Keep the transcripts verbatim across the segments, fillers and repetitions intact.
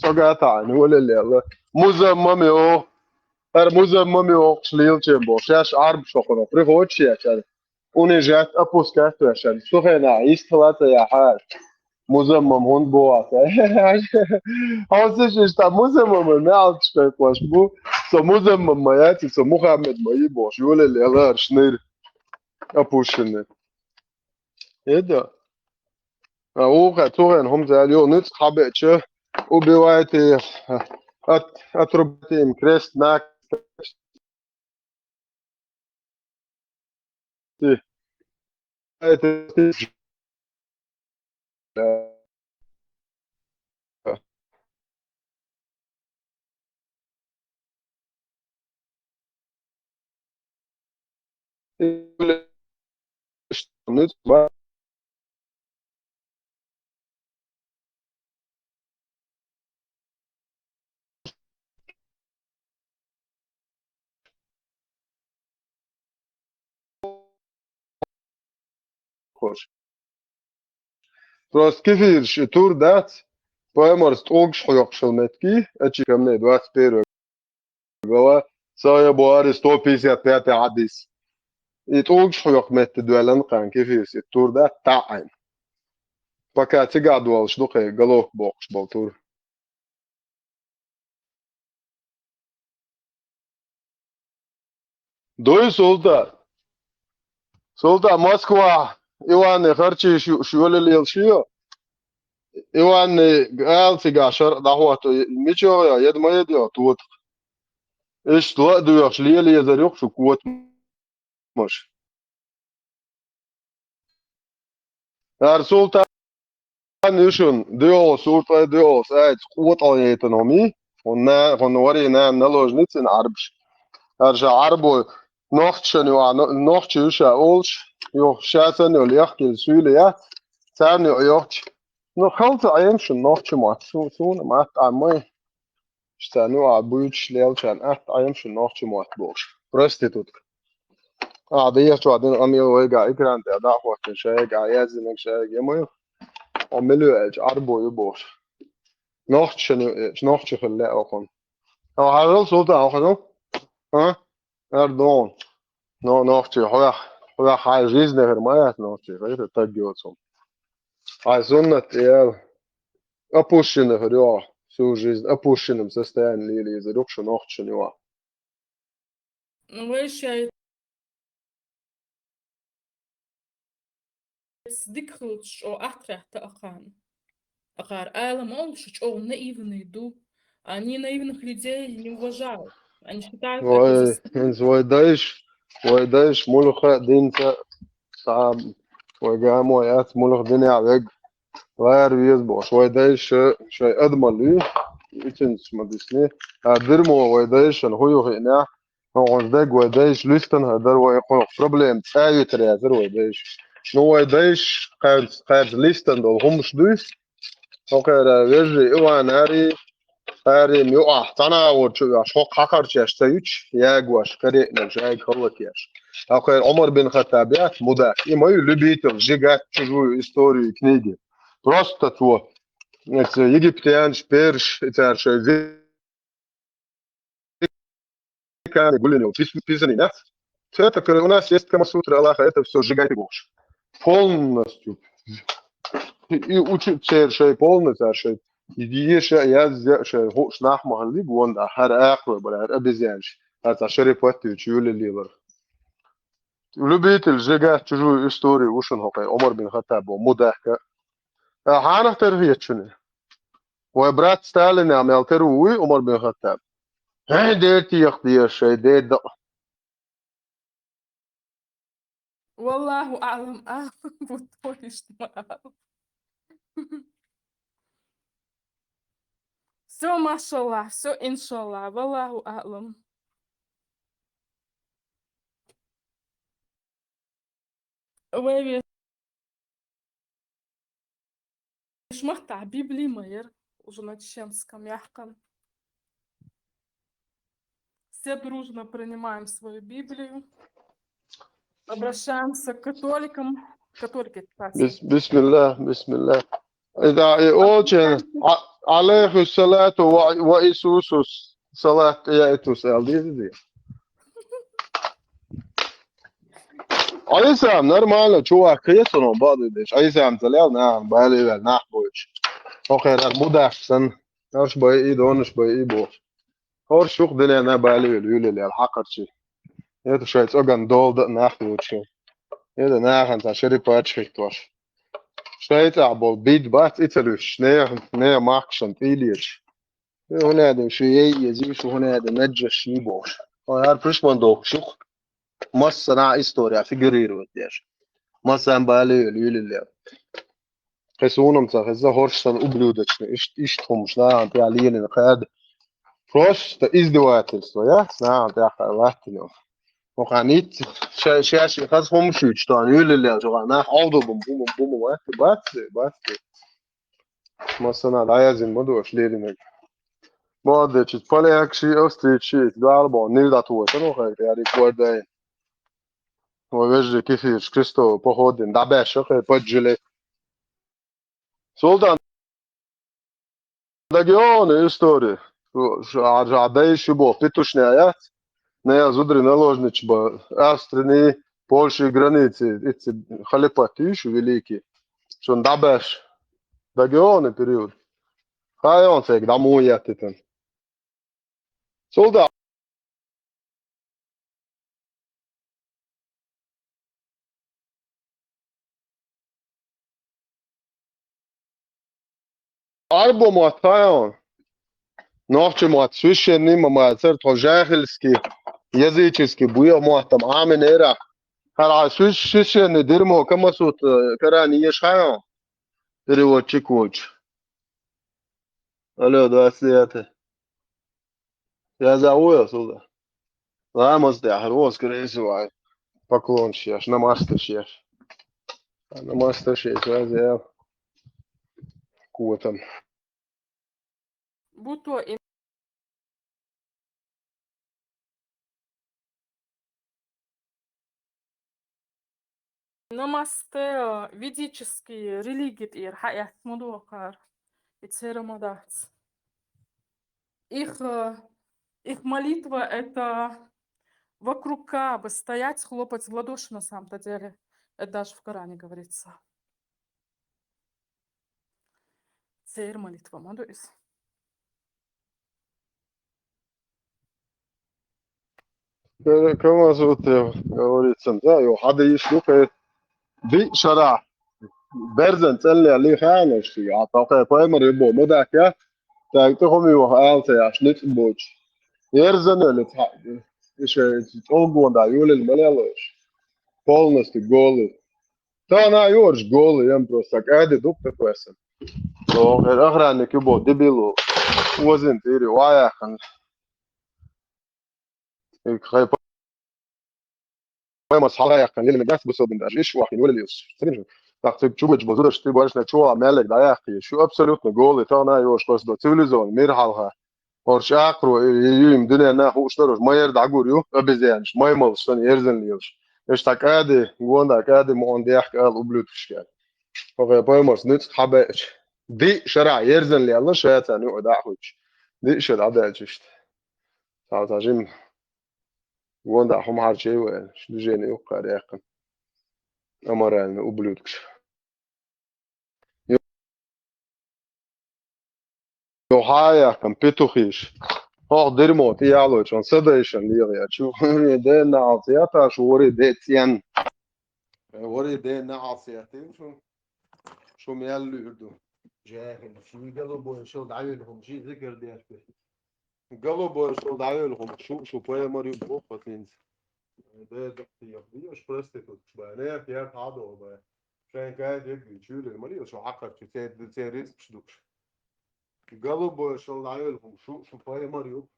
чӀоагӀа таӀийна, валлахӀи. Музаммам йоах. ХӀара музаммам йоах, лелача боху. Шаьш Ӏарбаша хӀокхунах приходит шаьш, унижать, опускать вешан. Цу хенахь йистхила ца яхьа. Музаммам хӀунда боху аса? Хьовсийша, иштта музаммам маьӀалчаш кхайкхош бу. Со музаммам ма яц, со Мухаммад ма ю бохуш, йолалла леларш нир. Опущенный. Эда. А уха цу хенахь хӀума зал йо нуьцкъ хьабеача, убивайте их, от-, отрубайте им крест на Просто кефирш и тур дац, паймарс тӀулгаш хьоькхуш хила меттиг, ачи камне двадцать первый глава, Сахьихь Бухари, сто пятьдесят пятый хьадис. И тӀулгаш хьоькху метта доьллан кхаьн кефирс и тур дац, таӀийна. Пока цигахь долуш ду кхе головка боккхуш болу тур. Дуй, Султан. Султан, Москва, Иванны харчий шу, шу лелаш йо. Иванны ала цигахь шаркъ дӀахӀотто, мича йо, еда ма еда йо, тотах. Иштта ла а доьхуш, лела езар ю-кх шу котамаш. Ара Султан ю шуна, доьалгӀа сурт ай, доьалгӀа айца къотӀал яйтина хӀума, хӀунна, хӀунна варий нана наложница Ӏарбаш. Ара ша Ӏарбой, нохчашна ю, а, но-, нохча ю ша олуш, ю ша санна йолу яхкийла суьйла яц, царна ю йохча. Ну, хала ца Ӏема шуна нохча мотт, су-, суна мотт Ӏаммай. Царна ю а буьйцуш лелачарна атта Ӏема шуна нохча мотт бохуш. Проститутка. А, дехьа чохь дина къамел вайгахь экран тӀе дӀа а хӀоттина, шайга а яздинарг шайга я ма ю. Хьо мила ю аьлча, Ӏарбо ю бохуш. Нохчашна ю аьлча, нохча хила лаьа хьуна. Хьо хьажал, Султан, хьо хьажал? А? Ара догӀун. Но, нохчий, хьоьх, хьоьх хьайн жизнь хир ма яц нохчий, хӀара таг йоцу хӀума. Хьайн суннат тӀе яла. Опущенный хир ю, всю жизнь опущенном состоянии лелийзар ю шу нохчашна ю. Ну, вай шай дика хилча чӀогӀа атта хетта акхарна. Акхар ала ма олуш, чӀогӀа наивный ду. Они наивных людей не уважают. Они считают это за... Вай, хӀинца вай дайша, вай дайша муьлхха а динца, цхьа вай гамо яц муьлхха динехь вега. Лара веза бохуш, вай дайша шайн адамалла ю, ицинца ма дисни. А дирмо вай дайшана хӀун ю хиъна, хӀокхунца дерг вай дайша листан хӀара дара вай кхунах проблема цӀа а витар яцара вай дайша. Ну, вай дайша кхаьрца, кхаьрца листан долу хӀумаш дуй. ХӀокхара вежарий Иван ари, ари юкъахь цхьана а волчу веш, хӀокху хьакхарчеш ца юьтуш, ягош, кариънарш, айга хӀаллакъеш. ХӀокхара Ӏумар бин Хаттаб яц, мудак. И ма ю любитель сжигать чужую историю и книги. Просто цо, эца египтянаш, перш, и цара шайн веками гуллина йолу пис-, писанийн нах. Цо так у нас есть Камасутра Аллаха, это всё сжигайте бохуш. Полностью. И учу церан шайн полностью, цара шайн. Еша а, язъя а шайн хууш нах ма хиллиг, вонда, хӀара акхаве бара, хӀара обезьянаш. ХӀара цхьа шериф ваттуьйтуш юьллалелара. Любитель сжигать чужую историю ву шуна хӀокхе, Ӏумар бин Хаттаб бо, мудахка. А хьанах тера хетачуьнан? Вай брат Сталинах мел тера ву вуй Ӏумар бин Хаттаб? ХӀей, дер теха деза шайн, дер дакъа. Валлаху аълам, а, вот то, что ма аьлла. Всё, машаллах, всё, иншаллах, валлаху аълам. Вай ве-, вешмахтахь Библи ма яра, уже на чеченском яхкан. Все дружно принимаем свою Библию. Обращаемся к католикам. Католики это классно. Бис-, бисмилла, бисмилла. Да, и очень, а, Алейхиссалату ва, ва Иисусус салат я Иисус аьлла деза де. Айса нормально, чувак, кхетано баду деш. Айса ца лел, на, бали вел, нах бойч. Охе, рак будаш сан. Наш бай и донаш бай и бо. Хор шух диле на бали вел, юле лел, хакарчи. Это шай цоган дол да нах лучше. Это нахан та шери пачхик тош. Шай та бол бит бат и целюш. Не, не махшан пилич. Хунадин ши ей ези, шу хунадин наджа ши бош. Ой, гьар пишман дохчух. Массана история фигурирует деш. Массан бали юле лел. Хесунам ца, хеза хоршсан ублюдочный. Ишт, ишт хумш, на, ан пя лиелин кад. Просто издевательство, я? На, ан пя ха латтино. Оханит, ша, ша, ши хаз хумш, что ан юле лел, что ан, ах, алду бум, бум, бум, бум, бат, бат, бат. Масана, да, я зин, мадуаш, лиелин. Молодец, чуть поляк, ши, австрийчи, да, албо, не да, то, это, ну, как, я рекорд, да. Ой, вежди кефирш, крестовый поход, дин, да, бэш, охе, поджилет. Султан, да, геоны история. Шу, шу, а, жа, да, ещё бо, петушня, я? Не, я зудри наложнич, ба, Австрии, Польши границы, эти халипат, ещё великий. Что, да, бэш. Да, геоны период. Хайон цег, да, муя ты там. Султан. Арбо мотхайон. Нохчи мот священный мамацар, то жахильский, языческий, буя мот там, амин эра. Хара свящ-, священный дерьмо, камасут, э, карани ешхайон. Переводчик уч. Алло, двадцать девятое. Я за уя сюда. Ламаз да, хар воскресивай. Поклон шеш, намасте шеш. Намасте шеш, я за. Кутам. Будто и намасте, э, ведические религии тӀера хьаэцна ма доккхара. И церан ма дац. Их, э, их молитва — это вокруг Каабы стоять, хлопать в ладоши на самом-то деле. Это даже в Коране говорится. Церан молитва ма ду иза. Кама зовут его, говорит, сам, да, его хада ишь лукает. Ди шара. Берзен ценле ли ханаш, а то хай поймар его мудак, я. Так, ты хоми его алте, аж ниц боч. Ерзен ли та. Ишь, огонь да, юлил малялош. Полностью голый. Та на йорш голый, я просто так, а, ди дук такой сэн. Но, охранник его дебилу. Возин тири, ваяхан. И хай поймас хала яххан, лили мегас бусо бин даже, иш вахин, вали лиус. Сенин же. Так, ты чубыч бозураш, ты говоришь, на чула мелек, да, яхи. Шу абсолютно голый, та на йорш просто цивилизованный мир халха. Орш акру, и, и, им дуне на хуш дорож, майер да гур ю, обезьянш, маймал, что не ерзен лиус. Эш так ади, гонда ади, мон дяхка ал ублюдкишка. Окей, поймас, ниц хабеч. Ди шара, ерзен ли, алла шаца, ну, да, хуч. Ди шара, да, чишт. Сал сажим. Гонда хум харчей вен, движение юкка рякын. Аморальный ублюдкш. Йо хая, кам петухиш. Хох дерьмо, ты яло, чон садайшан лига, чу. Де на алт, я та шури де цен. Вори де на алт, я ты, шу. Шу мял люрду. Жахин, шу голубой, шу давил, хум, шу зикер де. Голубой, шу давил, хум, шу, шу поэмар ю, бо, патинц. Де дохти, я, видишь, проститутка, ба, не, я, хадо, ба. Шайн кай, де, чули, мали, шу акар, чу, це, це риск, шу душ. Голубой шалдайыл хум, шу, шу паймар юк.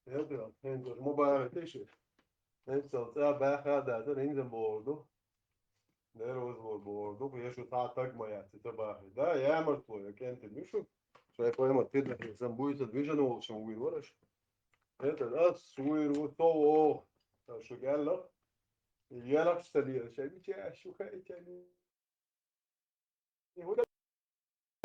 Эд, хен, мо бара теши. Эд, сал, ца, баха, да, та, нинза борду. Нервоз бор, борду. Я шу та так моя, ца, та баха. Да, я мертвый, я кенте, ну шу. Шай пойма, ты да, сам будет движен, волчем, увидел, вараш. Это, да, суир, вот, то, о. Та шу гелло. Я лак стали, шай, бича, шу хай, чай.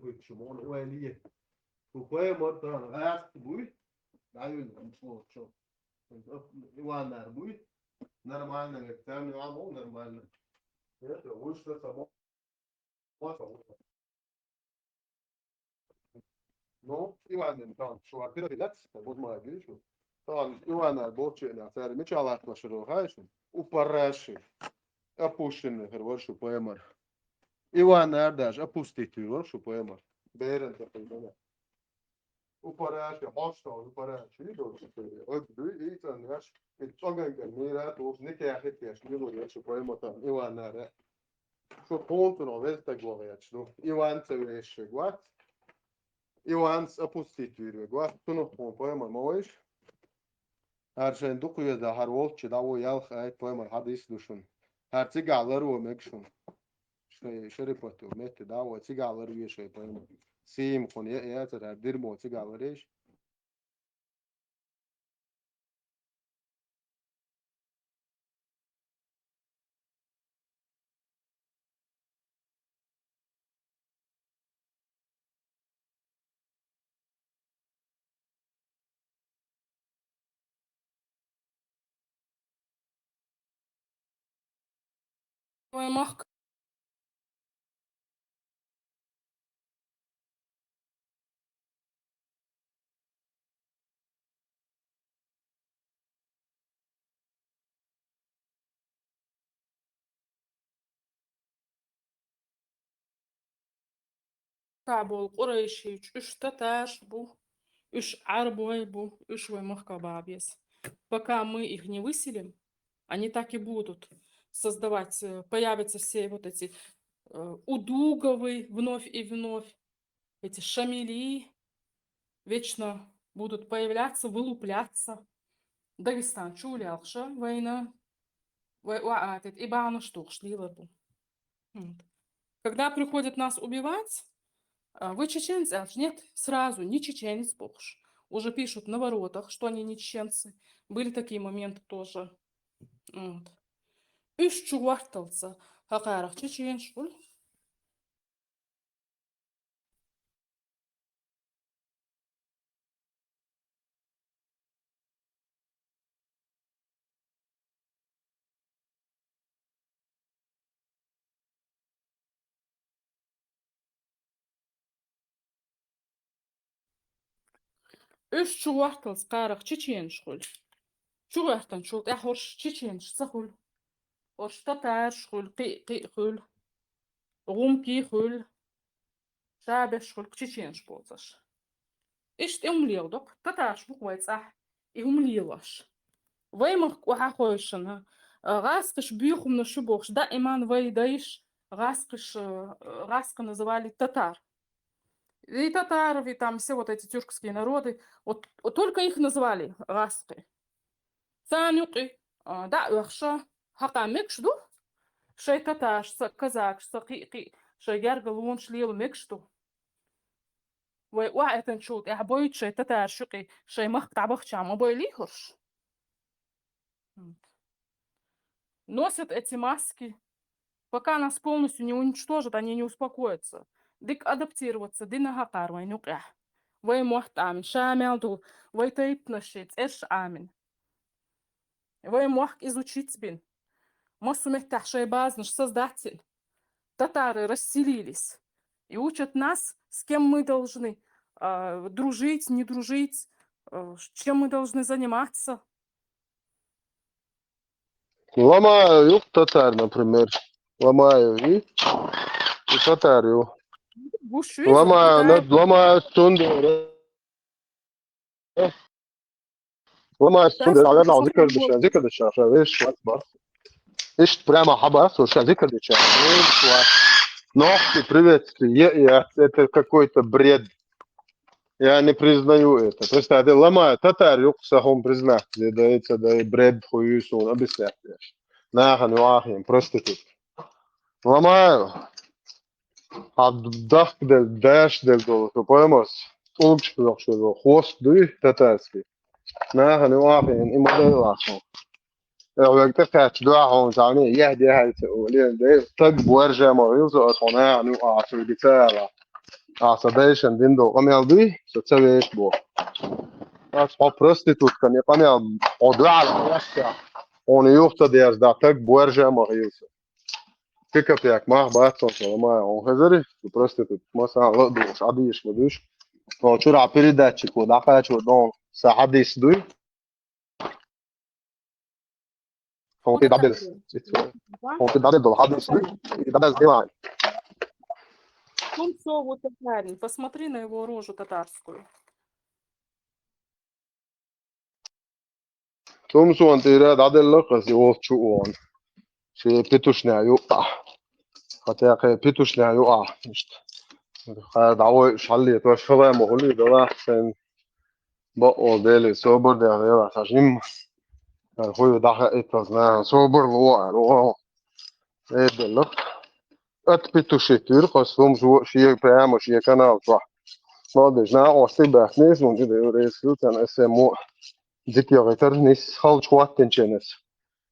хӀуьттуш мо вай ле. Шу паймар тӀа гӀаьст буй, дӀаюьйна, шу, шу. Иванар буй, нормально, век там, нормально. Это вышла само. Ну, Иван, там, шу, а переводить, вот моя, видишь, вот. Там Иванар болчу, цаьрга мичахь латталуш вара, хаьий шуна? Упараши. Опущенный хир вара шу паймар. Иванар даже опустить вир вара шу паймар. Беран тӀе хӀуьттуш. Упараши, хьош тӀе упараши, дочу, ой, дуй, и цӀанъеш, и цӀоган кӀел мира, туш, никехь хӀиттеш, мила веш, шу паймар там, Иванара. Шу тхуна цунах веза стаг ваха гӀерташ ду. Иван ца вешаш вац. Иванс опустить вийр вац. Цунах тхуна паймар ма вайша. ХӀара шайн дукха веза, хӀара волчу дӀа ву ялх айта паймар хьадис ду шуна. ХӀара цигахь лар ву мега шуна. Шайн шерипату метте дӀа ву, цигахь лар ве шайн паймар. Сийма кхуна е-, яцара, хӀара дирмо цигахь лар еш. Вай махка. Кабул, къурайши, уьш татарш бу, уьш Ӏарбой бу, уьш вай махка бан беза. Пока мы их не выселим, они так и будут создавать, э, появятся все вот эти, э, удуговы вновь и вновь, эти шамили вечно будут появляться, вылупляться. Дагестан чулелхша вайна, вай оатет, и бана штук шлила бу. Вот. Когда приходят нас убивать, а, «Вы чеченцы?» А нет, сразу, «Не чеченец», бохуш. Уже пишут на воротах, что они не чеченцы. Были такие моменты тоже. Вот. Уьш чу варталца хакарах чеченш ву. Уьш чугӀорталц кхарах чеченаш хуьлу. ЧугӀортанчул тӀаьхьа хӀорш чеченаш ца хуьлу. ХӀорш татараш хуьлу, кхин а, кхин а хуьлу. ГӀумкий хуьлу. Шабеш хуьлу, чеченаш боцуш. Иштта и хӀума леладо-кх, татараш бу-кх вай цӀахь, и хӀума лелош. Вай махка охьахевшина, а, гӀазкхаш боьха хӀуманаш ю бохуш, даиман вай дайша гӀазкхаш, а, гӀазкхий называли татар. И татаров, и там все вот эти тюркские народы, вот, вот только их называли гӀазкхи. Царна юкъе, а, дӀа а оьхуш, хьакха мегаш ду, шайн татарашца, казакашца, кхин а, кхин а, шайн гергарлонаш лела мегаш ду. Вай охьаэттачул тӀаьхьа бойду шайн татараш юкъе, шайн махка дӀабахча ма бойли хӀорш. Вот. Носят эти маски. Пока нас полностью не уничтожат, они не успокоятся. Дика адаптироваться дина хьакхар вайн юкъехь. Вай мотт Ӏамийна, ша мел ду, вай тайпанаш, цӀераш Ӏамийна. Вай мохк изучить бина. Массо меттехь шайн базанаш создать йина. Татары расселились. И учат нас, с кем мы должны, а, дружить, не дружить, а, чем мы должны заниматься. Ламаев ю татар, например. Ламаев и, и татар ю. Гуш виза Ламаев, татар. Ламаев цундера. Ламаев цундера, наверное, зикр дича, зикр дича, ша веш, ва, ва. Иштта прямо хьаба, со ша зикр дича, веш, ва. Ногти приветствие, я, я, это какой-то бред. Я не признаю это. Представь, ламаев татар ю-кх, са хӀума признать де дайца, дай бред хуьйу суна объяснять деш. Нахана ю ахьа проститутка. Ламаев, хьан дахка делла, даш делла долу, шу поймас, тӀулгаш хьоьхуш верг, хвост дуй татарский. Нахана ю ахьа, и ма дай лахьа. Э, вега тӀекхаьчча дуьхьа хьуна цхьаьна, яхь-яхьайца олий, де, стаг боьрша ма хила со, аса хьуна яхьана ю ахьа, цуьнга ца ала. Ахьа сан дайшна дина долу къамел дуй, со ца веш боху. Аса хьо проституткан и къамел хьо дуьхьал хьоьхча, хьуна юха ца дерза, стаг боьрша ма хила со. Пикапек мах бац хьуна, ма хьуна хезара, шу проститутка, ма сан ла а духуш, Ӏадийша ма дуьш. Хьо чуьра передатчик ву дӀакхачо дон, сан хьадис дуй. Хьуна тӀе дӀаделла. Хьуна тӀе дӀаделла долу хьадис. И дӀаделла диван. Тумсо ву татарин. Посмотри на его рожу татарскую. Тумсона тӀера дӀаделла хаза волчу вон. Шен петушня юкъахь. Хьан тӀе кхин петушня юкъахь. Иштта. Хьара дӀавой шалле, тош хала ма хуьлий, дала шайн бакъо Деле, собар дехьа, Дела, сан жимма. Сан хӀуй даха иттазна, собар ло, ло. Э, делла. Ат петуши туьйра, хас хӀума жо, шен прямо, шен канал чохь. Молодец, на, остий бахнеш, вон жи, Дела, рейс хилтан, эс эм о. Дика йогӀитар, нис, халчу хӀоттинченас.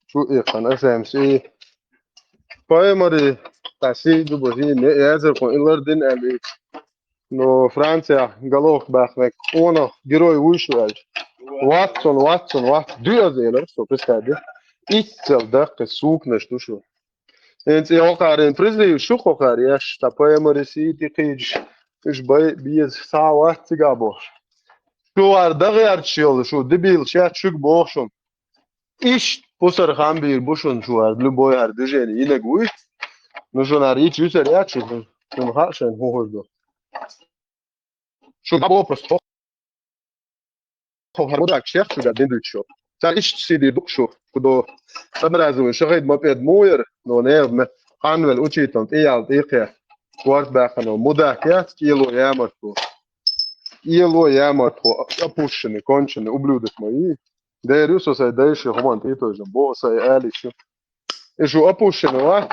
Чу иккхана, эс эм си. Паймари, та си ду бу, си, не, язар кхун, илар дин, али. Но Франция головка бахнек, она герой вышел. Ватсон, Ватсон, Ватсон. Дуй аз элар, со представь. Иццел даккхи сукнаш ду шу. Эци хокхарин призыв шу хокхар еш, та паймари сийти кхийдаш, уьш бай, без, са вац цига бохуш. Шу ар дагъярчу йолу, шу дебил, шаьт шуьга боху шун. Иштта пусар хам бийр бу шун шу ар, любой ар движение йинаг вуй. Ну, шун ар ичу юсар яц шу, шун хаьа шайн хӀун хӀур ду. Шу бабо просто. Хо хьар мудак шех шу гад дин дуьйцу шу. Цар иштта сиди дук шу, кудо. Цамразу шахид ма пед муер, но не, ме, ханвел учитан, тӀиял, тӀикхе. Спорт бахано, мудак яц, кило ямарт бу. Кило ямарт бу, опущенный, конченый, ублюдок мои. Дер ю со сай дайши хуман тӀе тойжан бо сай алишу. И шу опущено вац.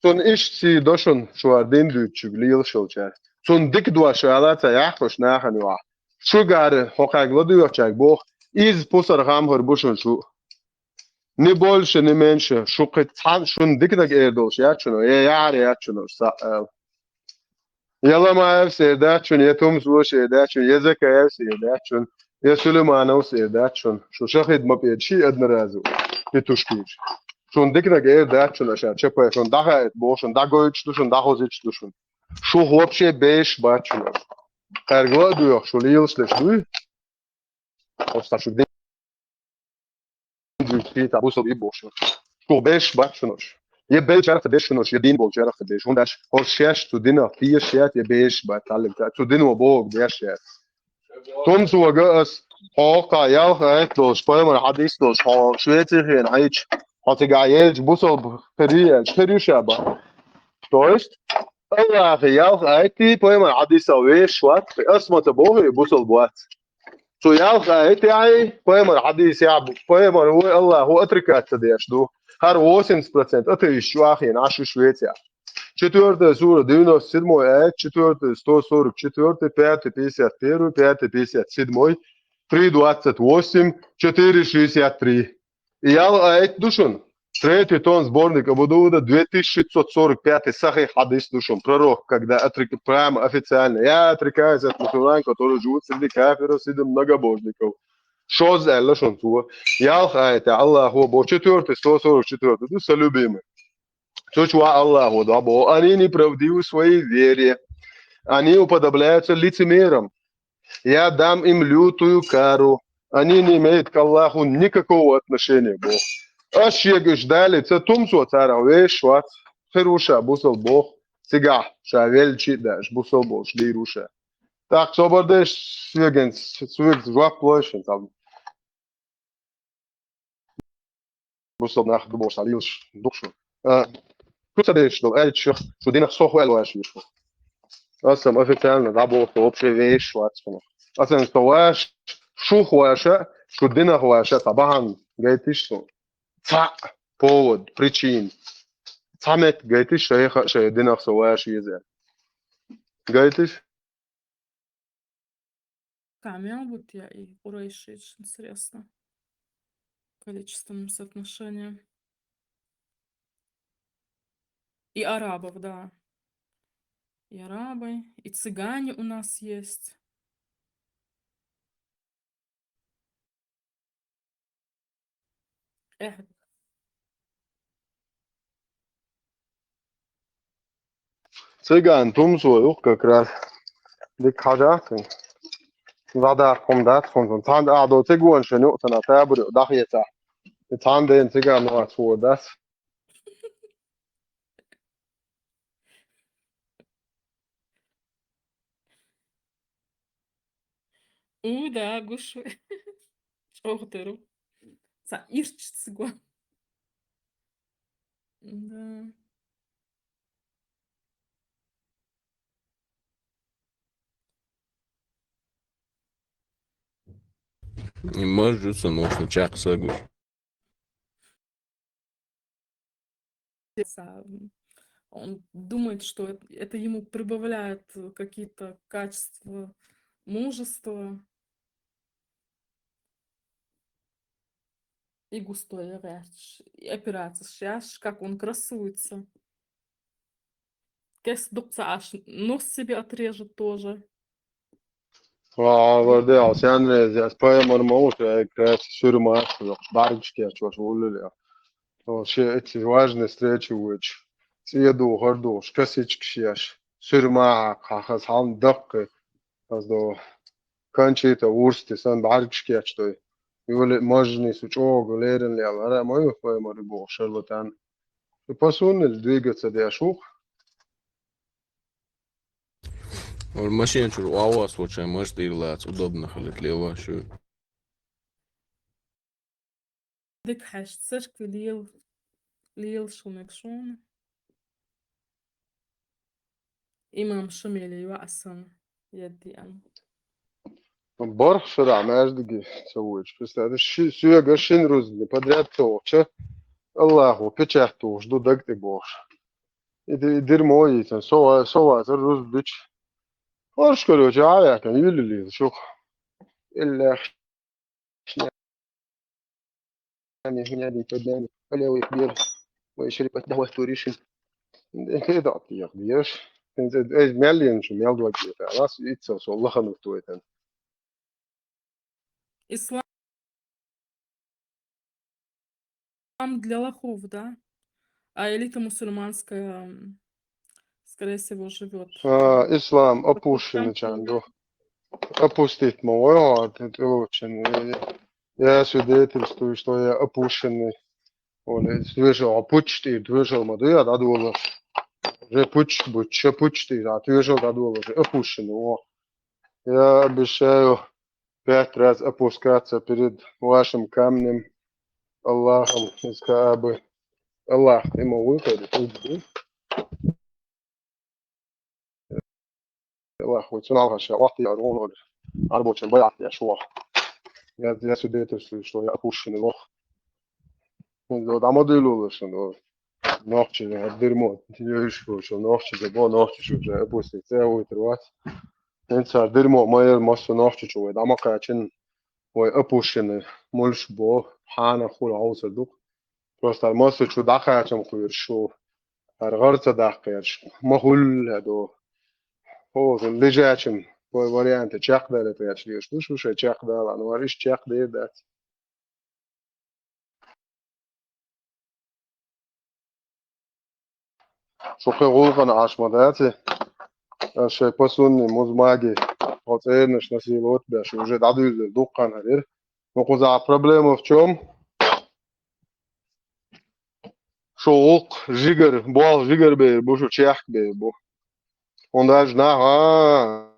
Цунна иштта сий до шун шу ар дин дуьйцучуьга лелаш йолчаьрца. Цунна дика дош ала ца яххуш нахана юахь. Шуьга ар хьо кхаьг ладоьгӀучаьрга боху, иза пусар хам хӀур бу шун шу. Ни больше, ни меньше, шу кхин цхьаьна шуна диканаг эр долуш яц шуна, я яхьар яц шуна, ша аьлла. Я Ламаевс эр дац шуна, я Тумсош эр дац шуна, я Закаевс эр дац шуна, я Сулеймановс эр дац шуна. Шу шахид ма педа ши одноразово, петушкиш. Шуна диканаг эр дац шуна аша ЧП, шуна дӀахаийта боху, шуна дӀагойтуш ду, шуна дӀахозуьйтуш ду шуна. Шух вообще беш бац шуна. Кхаьрга ла а доьху, шу лелаш деш дуй? Ош ца шу дин дуьйцу, ца бусал и бохуш. Шу беш бац шуна уьш. Я беллачарах ца беш шуна уьш, я дийна болчарах ца беш. ХӀунда аьлча хӀорш шаьш цу динах тешаш яц, я беш бац, Ӏалим ца, цу дино бохург беш яц. Тумсога ас хьо кху ялх аят долуш, пайхамар хьадис долуш, хьо Швецехь хьаьжча, хьо цигахь елча бусалба хир ю аьлча, хир ю ша боху. То есть, Аллахьан ялх аятий, пайхамар хьадисах вешаш вац, ас ма ца боху и бусалба вац. Цу ялх аятехь, пайхамар хьадисехь, пайхамар ву, Аллахь ву отрекаться деш ду. ХӀара восемьдесят процент атеисташ чу а хиъна Ӏаш ю Швецехь. Четвёртая сура, девяносто седьмой аят, четвёртая, сто сорок четвёртый, пятый, пятьдесят первый, пятый, пятьдесят седьмой, три двадцать восемь, четыре шестьдесят три. И ялх аят ду шуна. Третий том, сборник Абу Дауда, две тысячи шестьсот сорок пятый сахих хьадис ду шуна. Пророк, когда отрек-, прямо официально: «Я отрекаюсь от мусульман, которые живут среди кафиров, среди многобожников». Шозза аьлла шуна цо. Ялх аят, Аллахьо боху, четвёртый, сто сорок четвёртый ду, сан любимый. Цу чу ван Аллахьо дӀабоху: «Они неправдивы в своей вере. Они уподобляются лицемерам. Я дам им лютую кару. Они не имеют к Аллаху никакого отношения», боху. Ас шега уьш далийча, тумсо царах вешаш вац, хир ву ша бусалба боху, цигахь ша веллачу а даьлча, бусалба болуш дийр ву ша. ТӀаккха собар деш, соьган, соьга жоп лой шуна, ца бусалба нах ду бохуш, цхьа лелаш ду-кх шу. А, шу ца дезаш долу аьлча, шу динах со хӀу аьлла ваьш ву шу. Аса-м официально дӀабоху, вообще вешаш вац хьуна. Аса-м со ваьш, шух ваьша, шу динах ваьша цхьа бахьана гайтиш суна. Цхьаъ повод, причина. Цхьа меттиг гайтиш шайха а, шайн динах со ваьш веза. Гайтиш? Камел вот я и Курайши, интересно. Количественном соотношении. И арабов, да. И арабы, и цыгане у нас есть. Эх. Циган тумсо ю-кх как раз. Дика хьажахь цуьнга. ДӀадаккха хӀума дац хӀунда. Цхьана а до цигонаш ю-кх цунах, табуре дӀахецахь. И цхьана дена циган вац хӀора дац. У, да, гуш ву. ЧӀогӀа тера ву. Ца ирча цигон. Да. И может, сан вовшийн чекх са гуш. Са, он думает, что эт-, это ему прибавляет какие-то качества мужества. И густой гӀерташ, и операцеш еш, как он красуется. Кест дукха ца Ӏаш, нос себе отрежет тоже. Ва, варде, ал сен реза, ас пайхамар ма ву, ша, ай, красный сюрма, бӀаргаш кечвеш вуллули. То шен эци важная встреча вуьйцуш. ЦӀе духар духуш, косичкаш еш, сюрма хьакха, хаза хьална даккхи. Ас до Кончита Вурсти сан бӀаргаш кечдой. Юли мажнису чӀогӀа леррина лела. ХӀара ма ю пайхамар боху шарлатан. Шу посуннил двигаться деш ву-кх. Вара машен чуьра воввас волчу шайн мажа тӀера лаца удобно хилийта лелош ю. Дика хьаьжча церкви лела, лелаш хила мега шуна. Имам Шамиле йоӀ санна, ядди ан. БархӀ шарахь маьждиге ца вуьйцуш, представь, ши-, соьга шина рузбан подряд ца вахча, Аллахо печать тухуш ду даг тӀе бохуш. И ди-, и дира мо йийцан, со ва-, со вацара рузба бича. ХӀорш кара йолчу а ваьккхина, юьллу лела шух. Иллех Они меня не подняли. По левой дверь. Ой, ещё репать давай туришин. Хе да тиях деш. Эй, мел ен шу, мел два гета. Нас иццо со лаханур туйтан. Ислам для лохов, да? А элита мусульманская, м, скорее всего, живет. А, ислам опущенный чанду. Опустить ма вай хьо, тӀелучун. Я свидетельствую, что я опущенный. Вон, из доьшал хьо пучча тӀера, доьшал ма дуй хьо дӀадолалуш. Уже пучча, пучча, пучча тӀера, а доьшал дӀадолалуш, опущенный, во. Я обещаю пять раз опускаться перед вашим камнем Аллахом из Каабы. Аллах, тӀе ма вуй хьо, тӀе ма вуй. Аллах, вай цунна хьалха ша вахтий аргӀун вара. Арбочун байӀат деш ваха. Я, я свидетельствую, что я опущенный лох. Ну, да, ма дуьйлалуш, ну, нохчий, я, дерьмо, я, ишко, что нохчий, да, бо, нохчий, что уже опустить, я, вуй труат. ХӀинца дерьмо, ма яр, массо нохчий, что вай, да, ма кхачин, вай опущенный, мулш бо, хьана хула хьовсар дух. Просто ар массо чу дӀакхачам кхоьру шу. Ар гӀар ца даккхерш. Ма хуьлла хӀа до. Хоза лежачим вай варианты чекхдала тӀаьш леш. Ду шу шай чекхдала, ну ар иш чекхдер дац. Шу кхе гӀулакхана Ӏаш ма дац. Аш шай пасунни музмаги. Хо цӀернаш насиловать беш. Уже дӀадуьйзар дуккхана хӀарир. Ну, кхузахь проблема в чём? Шу гӀуллакх жигар, болх жигар бер бу, шу чехка бер бу. ХӀунда аьлча нах, а,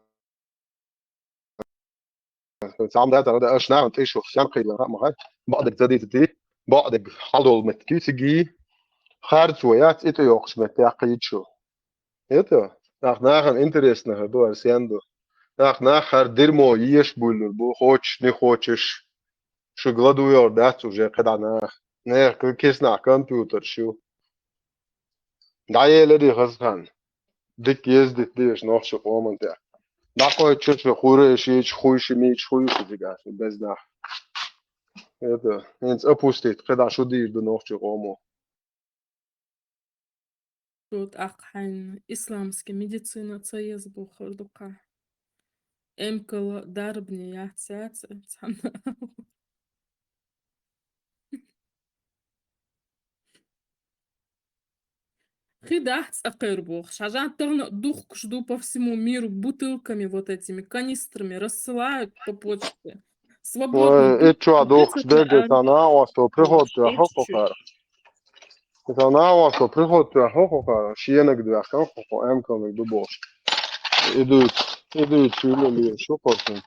цхьа хӀума дац, ара да, аша нахана тӀе шу сенна кхийла хаа ма хаьа. Бакъдерг ца дийцити, бакъдерг хьалдолу меттиг цига, харц вай яц, и тӀе йоккхуш меттиг кхийчу. Это, нах нахана интересно хӀара ду, хӀара сен ду. Нах нах хӀара дерьмо еш буьйлур бу, хочешь, не хочешь. Шу гладуйор дац уже кхидӀа нах. Нехан киснахь компьютер шу. ДӀаеларе хаза хан. Дика ездить деш нохчи къоман тӀехь. ДӀакхойчу шу хуре шийчу хуйши мийчу хуйши дигахь, без нах. Это, хӀинца опустить, кхидӀа шу дийр ду нохчи къомо. Шу тӀаккха хьайна исламский медицина ца еза бохур ду-кха. Эмкала дарбане яц, яц, цхьанна. Хи дахьа цӀа кхер бохуш. Хьажа тахана духкуш ду по всему миру бутылками вот этими, канистрами рассылают по почте. Свободно. Ой, и чё, духкуш дерг, сан агӀо со приход тӀехь хӀокху хара. Сан агӀо со приход тӀехь хӀокху хара. Шенаг дуьхкан хӀокху эмкалниг ду бохуш. И дуьйцу, и дуьйцу, шу лелийла, шу кхорсун.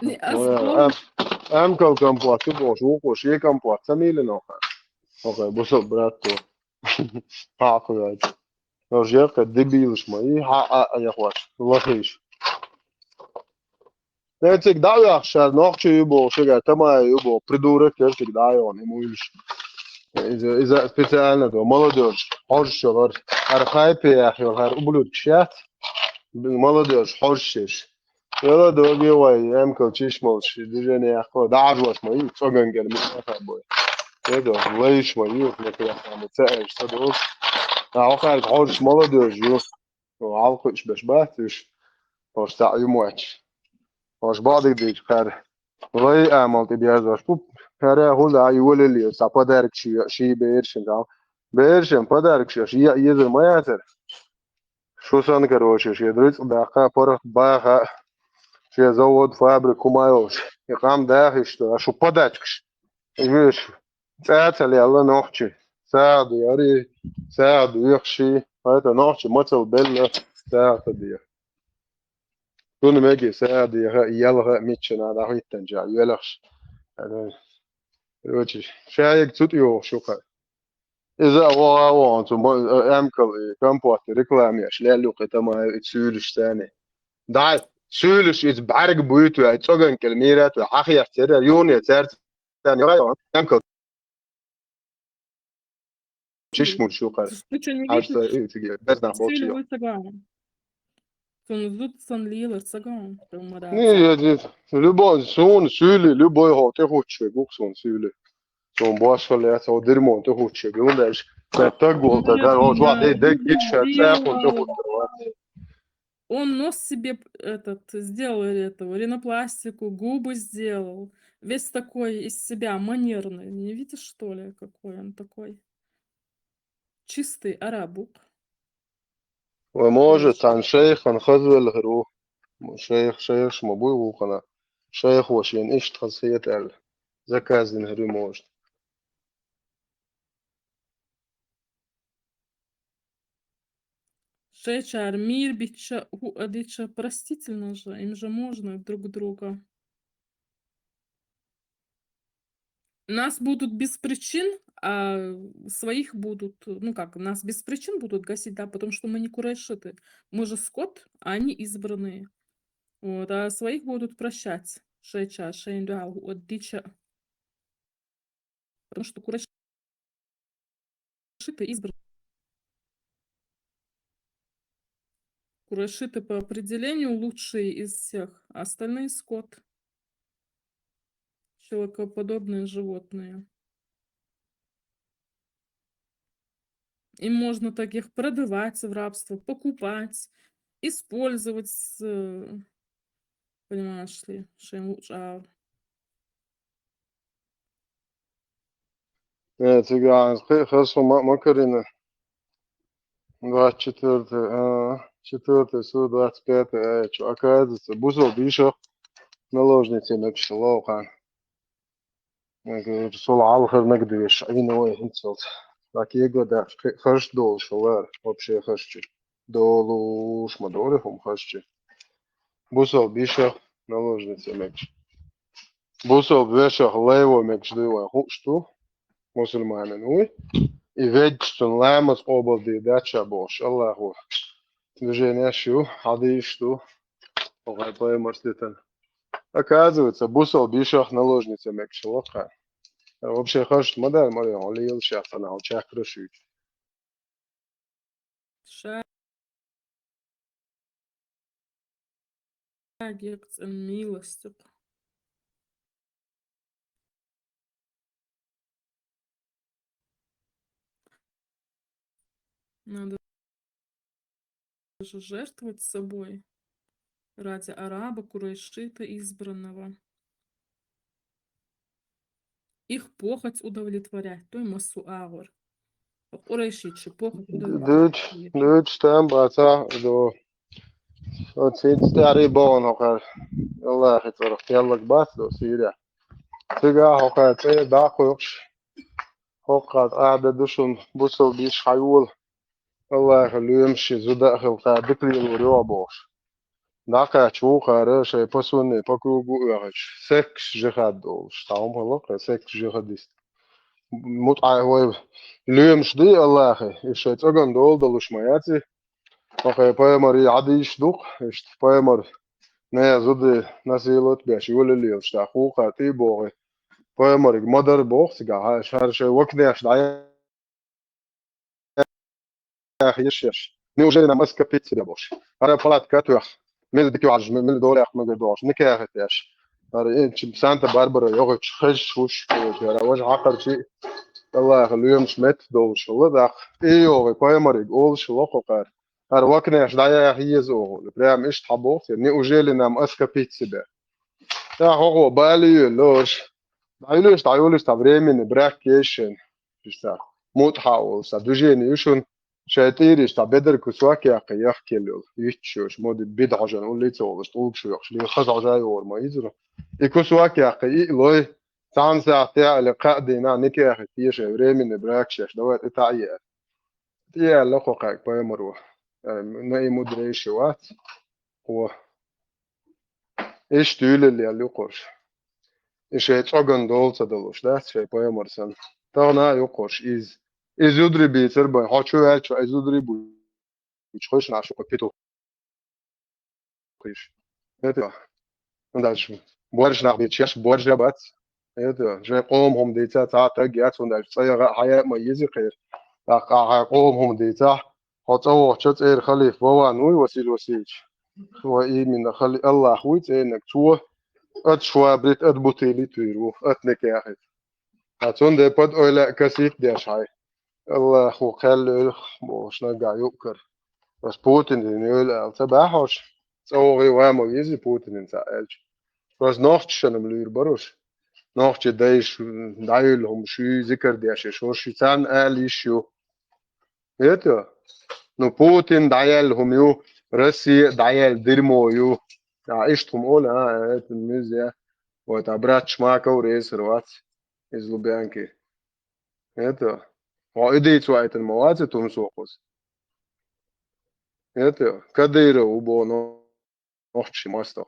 Не, а Ой, с дом- эм-, эмкал компот ду бохуш, вукхуш, е компот, ца мийла нохана. Окей, бусал брат то. Хьакхуьйчу. Ож яккха дебилаш ма, и хьа а а яхвач, лахиш. Нециг дӀа а ваьхна, шаьр нохчи ю боху, шига тамай ю боху, придурок яр цига дӀа а йогӀу, и муйлаш. Иза, иза специально до, молодёжь, хьожуш йолар, хӀара хайпе яхь йолу, хӀара ублюдкаш яц, молодёжь, хьожуш еш. Вела доги вай, эмкал чиш молуш, движение яхко, дӀажош ма ю, цӀоган гел муха бой. Эдо, лайш ма ю, ма ца эш, ца догу. А хьо хайка хьожуш молодёжь ю. Хьалкхуьуш беш бац уьш. Хьожуш цхьаъ ю моьттуш. Хьожуш бадиг дийчу кхаьра. Лай амал тӀе бязош бу. Кхаьра хӀула а ювалале, цхьа подарок ши, ши берашин дал. Берашин подарок ши, ши а езар ма яцара. Шу санна, короче, шен рицкъ даккха, паргӀат баха, шен завод, фабрика хӀума йолуш. И къам даха иштта, шу подачкаш. И веш, цӀа ца лелла нохчи. СагӀа ду, ари, сагӀа ду, вехши. ХӀета нохчи мацал белла, сагӀа ца де. Цунна меги сагӀа деха, ялха, миччана дӀахӀиттанча, велахш. Короче, шайиг цу тӀе йогӀуш ю кхара. Иза а вогӀа а вогӀун, цу мо-, э, эмкал, э, компотте реклама еш, лел ю кхин тамай, и суьйлуш царна. Дай, суьйлуш иза бӀаьрг буьйту, ай цӀоган кӀел мийрат, ай хьахъяц церра, юне цаьрца царна йогӀа а йогӀун, эмкал. Чиш муьлш ю кхара. Ты что, не Аш видишь? Ца, и циге, без нах болчу Суьйлу йо. Вуй ца гоьн. Цунна зуда сан лелар ца гоьн, хӀумма дац. Не, я здесь, любой, суна суьйли, любой хьо тӀехуттуш ве, гух суна суьйли. Суна башхалла яц, хьо дерьмона тӀехуттуш ве, гундеш. Сан таг волу, таг, хьо чохь де, де, гича, цӀа хьо тӀехуттур вац. Он нос себе, этот, сделал этого, ринопластику, губы сделал. Весь такой из себя манерный. Не видишь, что ли, какой он такой? Чистый араб ву-кх. Вай, может, цхьана шайхан хаза велла хир ву. шайх, шайхаш ма буй вукхана, шайхо шен иштта хаза хета аьлла, заказ дина хӀара ю, может. Шайчара мийра бича, хӀуъа дича, простительно же, им же можно друг друга. Нас будут без причин, а своих будут, ну как, нас без причин будут гасить, да, потому что мы не курайшиты. Мы же скот, а они избранные. Вот, а своих будут прощать. Шайчара шайна дуьхьал хӀуъа дича. Потому что курайшиты избранные. Курайшиты по определению лучшие из всех, а остальные скот. Человекоподобные животные. Им можно таких продавать в рабство, покупать, использовать, с- понимаешь ли, шайна лучшего. Э, цигахь хи-, хаза хӀума а ма карийна. Двадцать четвёртый, а, четвёртый сура, двадцать пятый аят чу. Оказывается, бусалба йишах наложнице мегаш хилла кхарна. Мегар сол хьалхара мегадоьшуш Ӏийна вай хӀинцалц. Так его да, хи-, хазачу долуш хилла, вообще хазачу. Долуш ма дора хӀума хазачу. Бусалба йишах наложнице мегаш. Бусалба вешах лайво мегаш дуй вайн хууш ду, мусульманин вуй. И веддачун ламаз къобалдийр дац ша бохуш, Аллахо движенеш ю, хьадийш ду, хӀокху пайхамарс дитина. Оказывается, бусалба йишах наложнице мегаш хилла кхарна. Вообще хазачу ма даьлла, маре хьо лелаш яц, ана хьо чаккхараш юьйцу. Ша гекъ цӀен милостик. Надо же жертвовать собой ради араба, курайшита, избранного. Их похоть удовлетворять, то есть массо агӀор. Къурайшичу похоть удовлетворять. Дуьйцу, дуьйцу там бацахь, ду. Оцу цӀарий богӀун хӀокхара. Аллахи цӀарах кхеллаг бац ду Сирия. Цигахь хӀокхара цӀе дӀакхойкхуш, хӀокхара Ӏада ду шуна бусалба йиш хьайола. Аллахьа лоьмаш шен зуда а хилла, кхара дика лелор йогӀу бохуш. ДӀакхаьчча вукхара шайн пасунний по кругу оьхуьйтуш, секс жихад долуш. Цхьа хӀума хилла кхин секс жихадист. МутӀахь вай лоьмаш ду Аллахьа, и шайн цӀоган дола долуш ма яц и. Хьо кхин пайхамарий хьадийш ду-кх, иштта пайхамар, нехан зуда насиловать беш, йолалелаш тӀаккха вукхара тӀе а богӀий. Пайхамариг ма-дарра боху цигахь, хьаша, хӀара шайн вакнеш дӀа яхъеш еш. Неужели нам оскорбить себя бохуш? ХӀара палатка а тоьхна, мила дика йоӀарш, мила долех мегар дохуш, никаха теш. ХӀара Санта-Барбара йогӀуьйтуш, хезаш хӀуш, хӀара важа хьакхарчий, Аллахьа лоьмаш метта долуш хилла даккха. И йогӀий пайхамариг олуш хилла кху кхара. ХӀара вакнеш дӀаяха еза оха. Прямо иштта хьан боху, неужели нам оскорбить себя? ТӀаккха хӀокхо бала йоьллуш. ДӀаюлуш, дӀаюлуш, цхьа временный брак еза шайна. Иштта мутӀахь а волуш, цхьа движение ю шуна. Шайн тӀийриш цхьа бедар кусок яккхий, яхкелла йолу. Йитчуш, моди бида хьожан уллица волуш, тӀулгаш вехаш, ле хаза хьожа йогӀур ма иза. И кусок яккхий, и а лой, цхьана сахьтехь или кхаа дийнахь никаха тешай, временный брак шеш, давай тӀе таӀа еа. ТӀеаьлла кху кхаьг пайхамаро, э, наимудрейший вац, кхо. Иштта юьлалла ю кхуш. И шайн цӀоган дола ца далуш дац, шайн пайхамар санна. Тахана а ю кхуш иза. Иза юдри бийцар бан, хьо чу ваьлча, иза юдри буй. Чу хойшина шу кху питу. Кхиш. Это, ну, дальше. Борж нах бийцаш, борж а бац. Это, жай къоман хӀума дийца, цхьа а таг яц, хӀунда аьлча цӀа яха а хьая а ма еза кхера. ТӀаккха ахьа къоман хӀума дийцахь, хьо цӀа вохуча цӀера халифа Вован вуй, Василий Васильевич? Вай именно хали-, Аллах вуй цӀенаг, цо ат швабрит, ат бутили туьйр ву, ат некехит. Ткъа цундела под ойла а касийта деш хьай. Аллахо кхаьллойла бохуш наггахь юккара. Ас Путине йойла аьлла ца баьхьаш, цӀа вогӀий ван ма вези Путинин ца аьлча. Ас нохчашанам луьйр баруш. Нохчи дайш дӀаюьллу хӀума шуьй зикар деш, иш хӀорш царна ала йиш ю. Это? Ну, Путин дӀаяьлла хӀума ю, Россия дӀаяьлла дерьмо ю. А, иштта хӀума олу, а, это нельзя. Вот, а братча ма ковра эсар вац из Лубянки. Это, хьо и дийца вайтина ма вац и тумсо кхуза. Это, Кадыров у боху нохчий масто.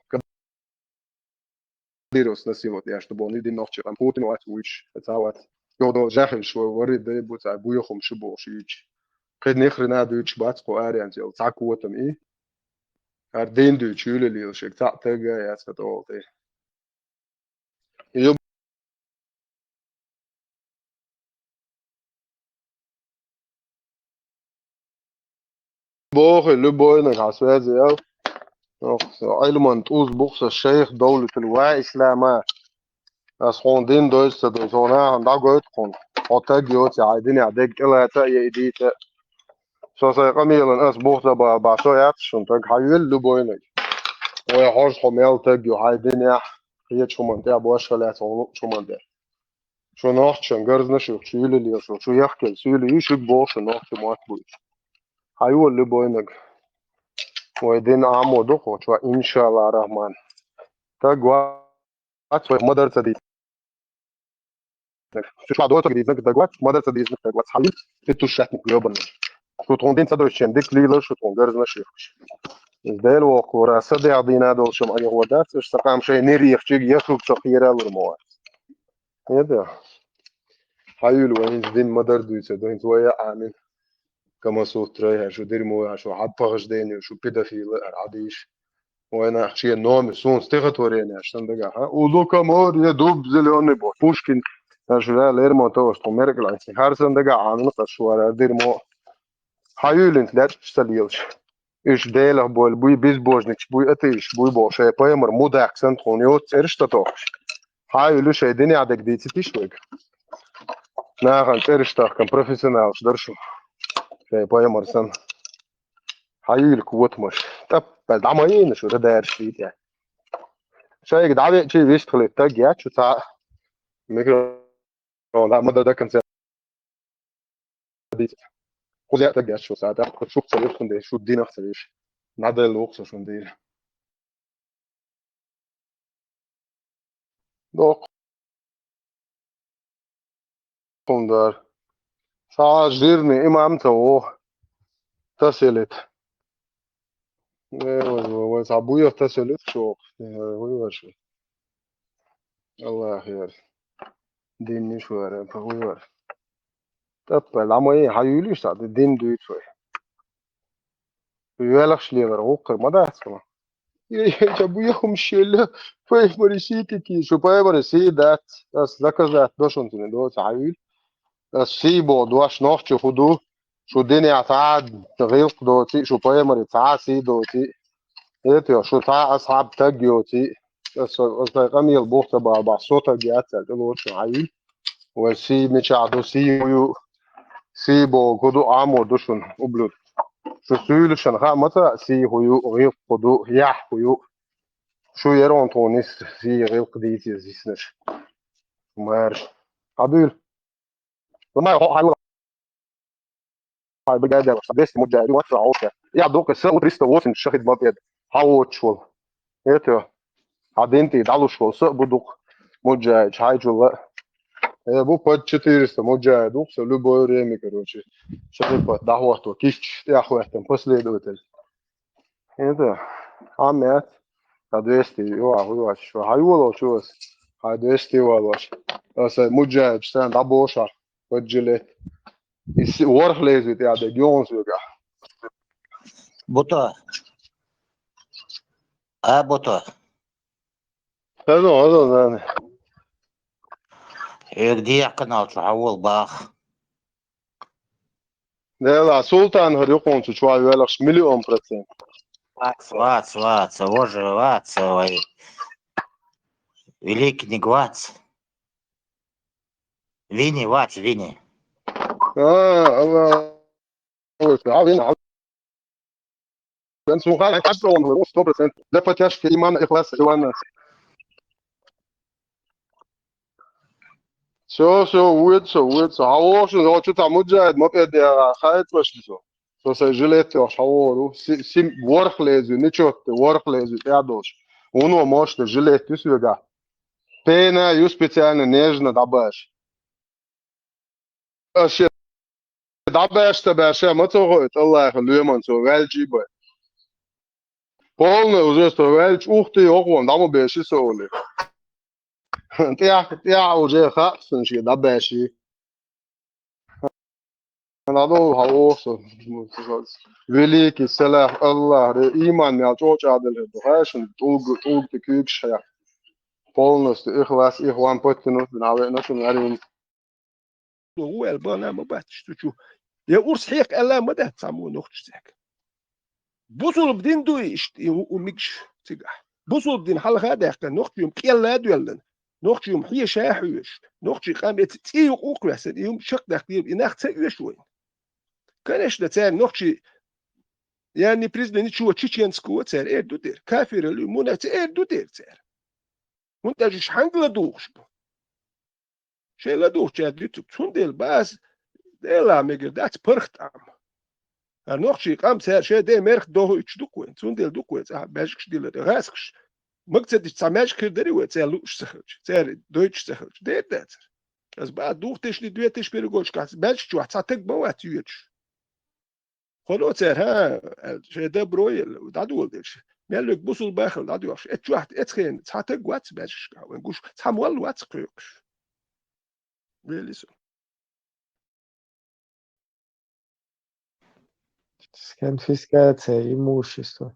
Кадыровс насиловать деш ду боху, и дин нохчий, ам Путин вац вуьйцуш, ца вац. Йо, до жахилш вари дай бу ца буьйхум шу боху шуьйцу. Кхин ни хрена дуьйцуш бац кху аренца йолу, цхьа котам и. Ар дин дуьйцу юьле лелаш, цхьаъ тагга яц ха тӀе. Ю-, боху, любойнаг хьан связи ял. Ох, со Ӏилман тӀуз бу-кх со шайх Довлатул ва Ислама. Ас хьуна дин дойза ца дойза, хьо нахана дӀагойту хьуна. Хьо таг йоцу, хьайн динехь дерг тӀелаца а, я и дийца а. Со сайн къамелан ас бух ца бала бахьа, со яц шун таг, хьан юьллу любойнаг. Вай хьожа хьо мел таг ю, хьайн динехь, кхечу хӀуманна тӀехь бошха лаьцна хьуна луучу хӀуманна тӀехь. Шу нохчан гарзна шух, шу юьллу лела шу, шу яхкел суьйлу ю, шуьга боху шу нохча мотт буьйцу. Хьан юьллу любойнаг. Вай дин Ӏамо ду хьо, чу, иншалла рахман. Таг ва Вац вай мадар ца дийцинарг. Шу чохь доцург дийцинарг даг вац, мадар ца дийцинарг даг вац. Хьан виц? Ты тушатник грёбаный. Шу тхуна дин ца дойчу чен дика лийла, шу тхуна гарзна шуьхкаш. Иза Дела воккхура, са дегӀ дийна долчу ма айхьо дац, аша сан къам шайн нерехчиг я шуьга со кхера лур ма вац. ХӀеда. Хьан юьлу вай хӀинца дин мадар дуьйцар, ду хӀинца вай а Ӏамин. Камасутра, я шу дерьмо, я шу хьан похождение, шу педофилы, ар хьан дийш. Вайна шен номер, суна стихотворение, аш сан дагахь, а? У лукоморья дуб зелёный бо. Пушкин, аш ра Лермонтов, аш тхо меркаланси. Хьар сан дагахь, а, ну, аш шу ара дерьмо. Хьан юьлинца лечкъаш ца лелаш. Уьш Делах болу буй, безбожникаш буй, атеисташ буй боху, шайн пайхамар мудак санна тхуна йоцу цӀераш ца тохуш. Хьан юьлу шайн динехь дерг дийцитиш вайга? Нахана цӀераш тахкан профессионалаш дара шу. Шайн пайхамар санна. Хьан юьлу котамаш? ТӀаппа, дӀа ма йийна шу, дадараш дийта. Шайга дӀавеачий вист хилийта таг яц шу цхьа а. Микро О, да, ма да, да, концерт. Кхуза таг яц шу сагӀа, тӀаккха шух ца веш, хӀунда шу динах ца веш. Надоело ву со шун дийр. Доккхун дар. Ша жирный имам ца воху. Таселит. Э, вай, вай, вай, ца буйах таселит чохь. Э, вай, вай, шу. Аллах яр. Динниш вара, пагуй вара. ТӀаппа, ламай, хьан юьлуш ца, дин дуьйцу вай. Велахш лелар, гӀуккхар ма дац хьуна. Ей, ей, ца буьйхумаш елла, пайхамари сий тики, шу пайхамари сий дац, ас заказать до шун цуьнан доцу хьан юьлу. Ас сий боху дош нохчо хӀун ду? Шу динехь цхьа а гӀиллакх доций, шу пайхамари цхьа а сий доций. ХӀета йо, шу цхьа а асхьаб таг йоций. Ас, ас сайн къамел бух ца бала бахьа, со таг яц аьлла, тӀелоцу шун хьан юьлу. Вай сий мичахь ду, сий хӀун ю? Сий боху хӀун ду, Ӏамо ду шуна, ублюдок. Шу суьйлушан хаа ма ца, сий хӀун ю, гӀиллакх хӀун ду, яхь хӀун ю? Шу яра хьуна тхуна нис сий гӀиллакх дийца иза йиснарш. Марш. Хьан дуьйла? Ламай, хьо хьайла. Хьай бигайдер, двести муджахид, вот, а, окей. Я дукха, са у триста восемьдесят шахид мопед. Хьан воцуш волу? Это, хьан дин тӀе дӀалуш волу, са а бу дукха. Муджахид, хьайчулла. Э, бу под четыреста муджахид, дукха, са любое время, короче. Шахид под, дӀахӀотто, кисташ, тӀехӀоьттан, последователь. ХӀинца, хьан мет? Хьан двести, ю, а, хӀун вац, шу? Хьан йолалчу ас? Хьан двести валош? Аса муджахид, сан дӀабоша, под жилет. И си-, ворхӀ лезвие тӀехь дерг йогӀун соьгахь. Буто. А, Буто. Хазо, хазо, нана. Эг дехканал чу хьан вол бах. Дела, Султан хӀара юкъунца чу ван велахш миллион процент. Вац, вац, вац, вожа, вац, вай. Великий не вац. Вини, вац, вини. А, ала. Ой, а, вини, а. Бен сунхан, а, сто процент. Для поддержки имана, ихласа, Ивана. Всё, всё, уьд со, уьд со. Хьан вохуш, хьо чу цхьа муджахид мопед яра, хайт вашли со. Со сайн жилет йохуш хьан вохур ву. Си-, сим-, ворхӀ лезвие, ничего ты, ворхӀ лезвие тӀехь долуш. Вуно мощный жилет ю соьгахь. Пена ю специально нежно дӀабаш. Аш дӀабаьш ца баьш, ма ца гӀой, тӀаллахьа лоьман цо ваьлчий бай. Полный уже со ваьлча, ух ты, йохван, дӀа ма беши со олий. ТӀехь, тӀехь уже хаьа сан шен дӀабаьши. ДӀадовла хьан оха со. Великий, салах, Аллах, ре, иман мел чӀоӀа чӀагӀделла хӀара ду. Хьаьшан тӀулг, тӀулг тӀе куьйгаш хьех. Полностью ихлас, ихван подтянуть бина веана шуна аьррина. Ву аьлла, бана ма бац цу чу. Я урс хьекха аьлла ма дац цхьаммо нохчашца. Бусулба дин ду иштта, и у, у мигаш цигахь. Бусулба дин хьалха а даьккхина, нохчий-м къелла а доьллина, нохчий-м хьеша а хьоьжуш, нохчий къам эца цӀе юкъа укхваьссина, и-м шакдаккха дийр, и нах ца оьшу вайна. Конечно, цара нохчий, я не признаю ничего чеченского, цара эр ду дера, кафирал ю, муна ца эр ду дера цара. ХӀунда аьлча уьш хьанга ладугӀуш бу? Шайн ладугӀучаьрга дуьтур. Цундела бац, Дела мегар дац паргӀат Ӏама. ХӀара нохчий къам цара шайн ден мерх дохуьйтуш ду-кх вайн. Цундела ду-кх вай цхьа маьждигаш дилар, гӀазкхаш. Мага ца дича цхьа маьждиг хир дарий вай, цара лууш ца хилча, цара дойтуш ца хилча. Дер дацар. Ас бац, двухтысячный, две тысячи перегончикахь маьждиг чохь цхьа таг ма вац йоьдуш. Хьо ло цара, хӀа, аьлла, шайн добро елла, дӀадоладелаш. Мел верг бусулба хилла дӀадоьгӀуш. Эцу чохь эцу хенахь цхьа таг вац баьжкашкахь вайн гуш, цхьа молла вац кхойкхуш. Вели со. С конфискацией имущества.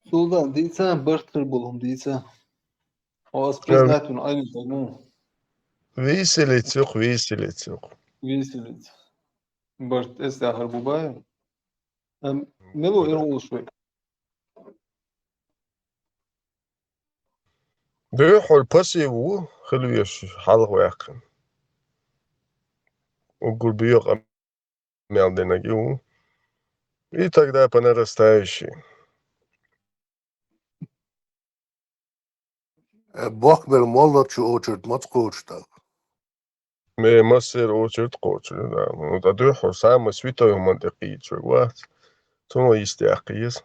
Султан, дийца, барт хир болу хӀума дийца. Хьо ас признать вуна Ӏайна ца гу. Виселица юкъ, виселица юкъ. Виселица. Барт эс дахар бу бай. Ам, мело эр волуш вай. Дуьххьара пассив ву, хила везаш хьалха ваьккхина. Уггар боьха мел динарг и ву. И тогда по нарастающей. Э, бохк бер молларчу очередь маца кхочуш дац? Ме массеран очередь кхочуш ю, да. Ну, ткъа дуьххьара самый святой хӀуманна тӀе кхийдаш верг вац. Цунах йистехь кхийса.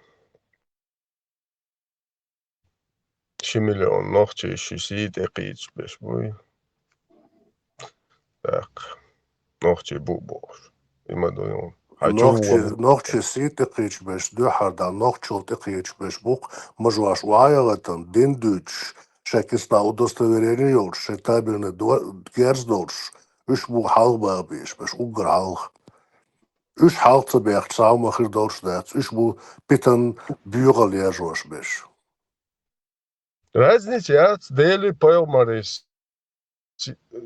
Ши миллион нохчий ши сий тӀе кхийдаш берш буй. ТӀаккха нохчий бу бохуш. И ма ду юн. Хьан чур Нохчий, вон? Нохчий сий тӀе кхийдаш берш, дуьххьара дӀа нохчалла тӀе кхийдаш берш бу-кх, мажош охьа а яхийтина, дин дуьйцуш, шайн кисна удостоверение йолуш, шайн табельный до-, герз долуш, уьш бу хьалха баха безаш берш, уггар хьалха. Уьш хьалха ца баьхча, цхьа хӀума хир долуш дац. Уьш бу питана боьхалла яржош берш. Разница яц, Делан пайхамаран с-,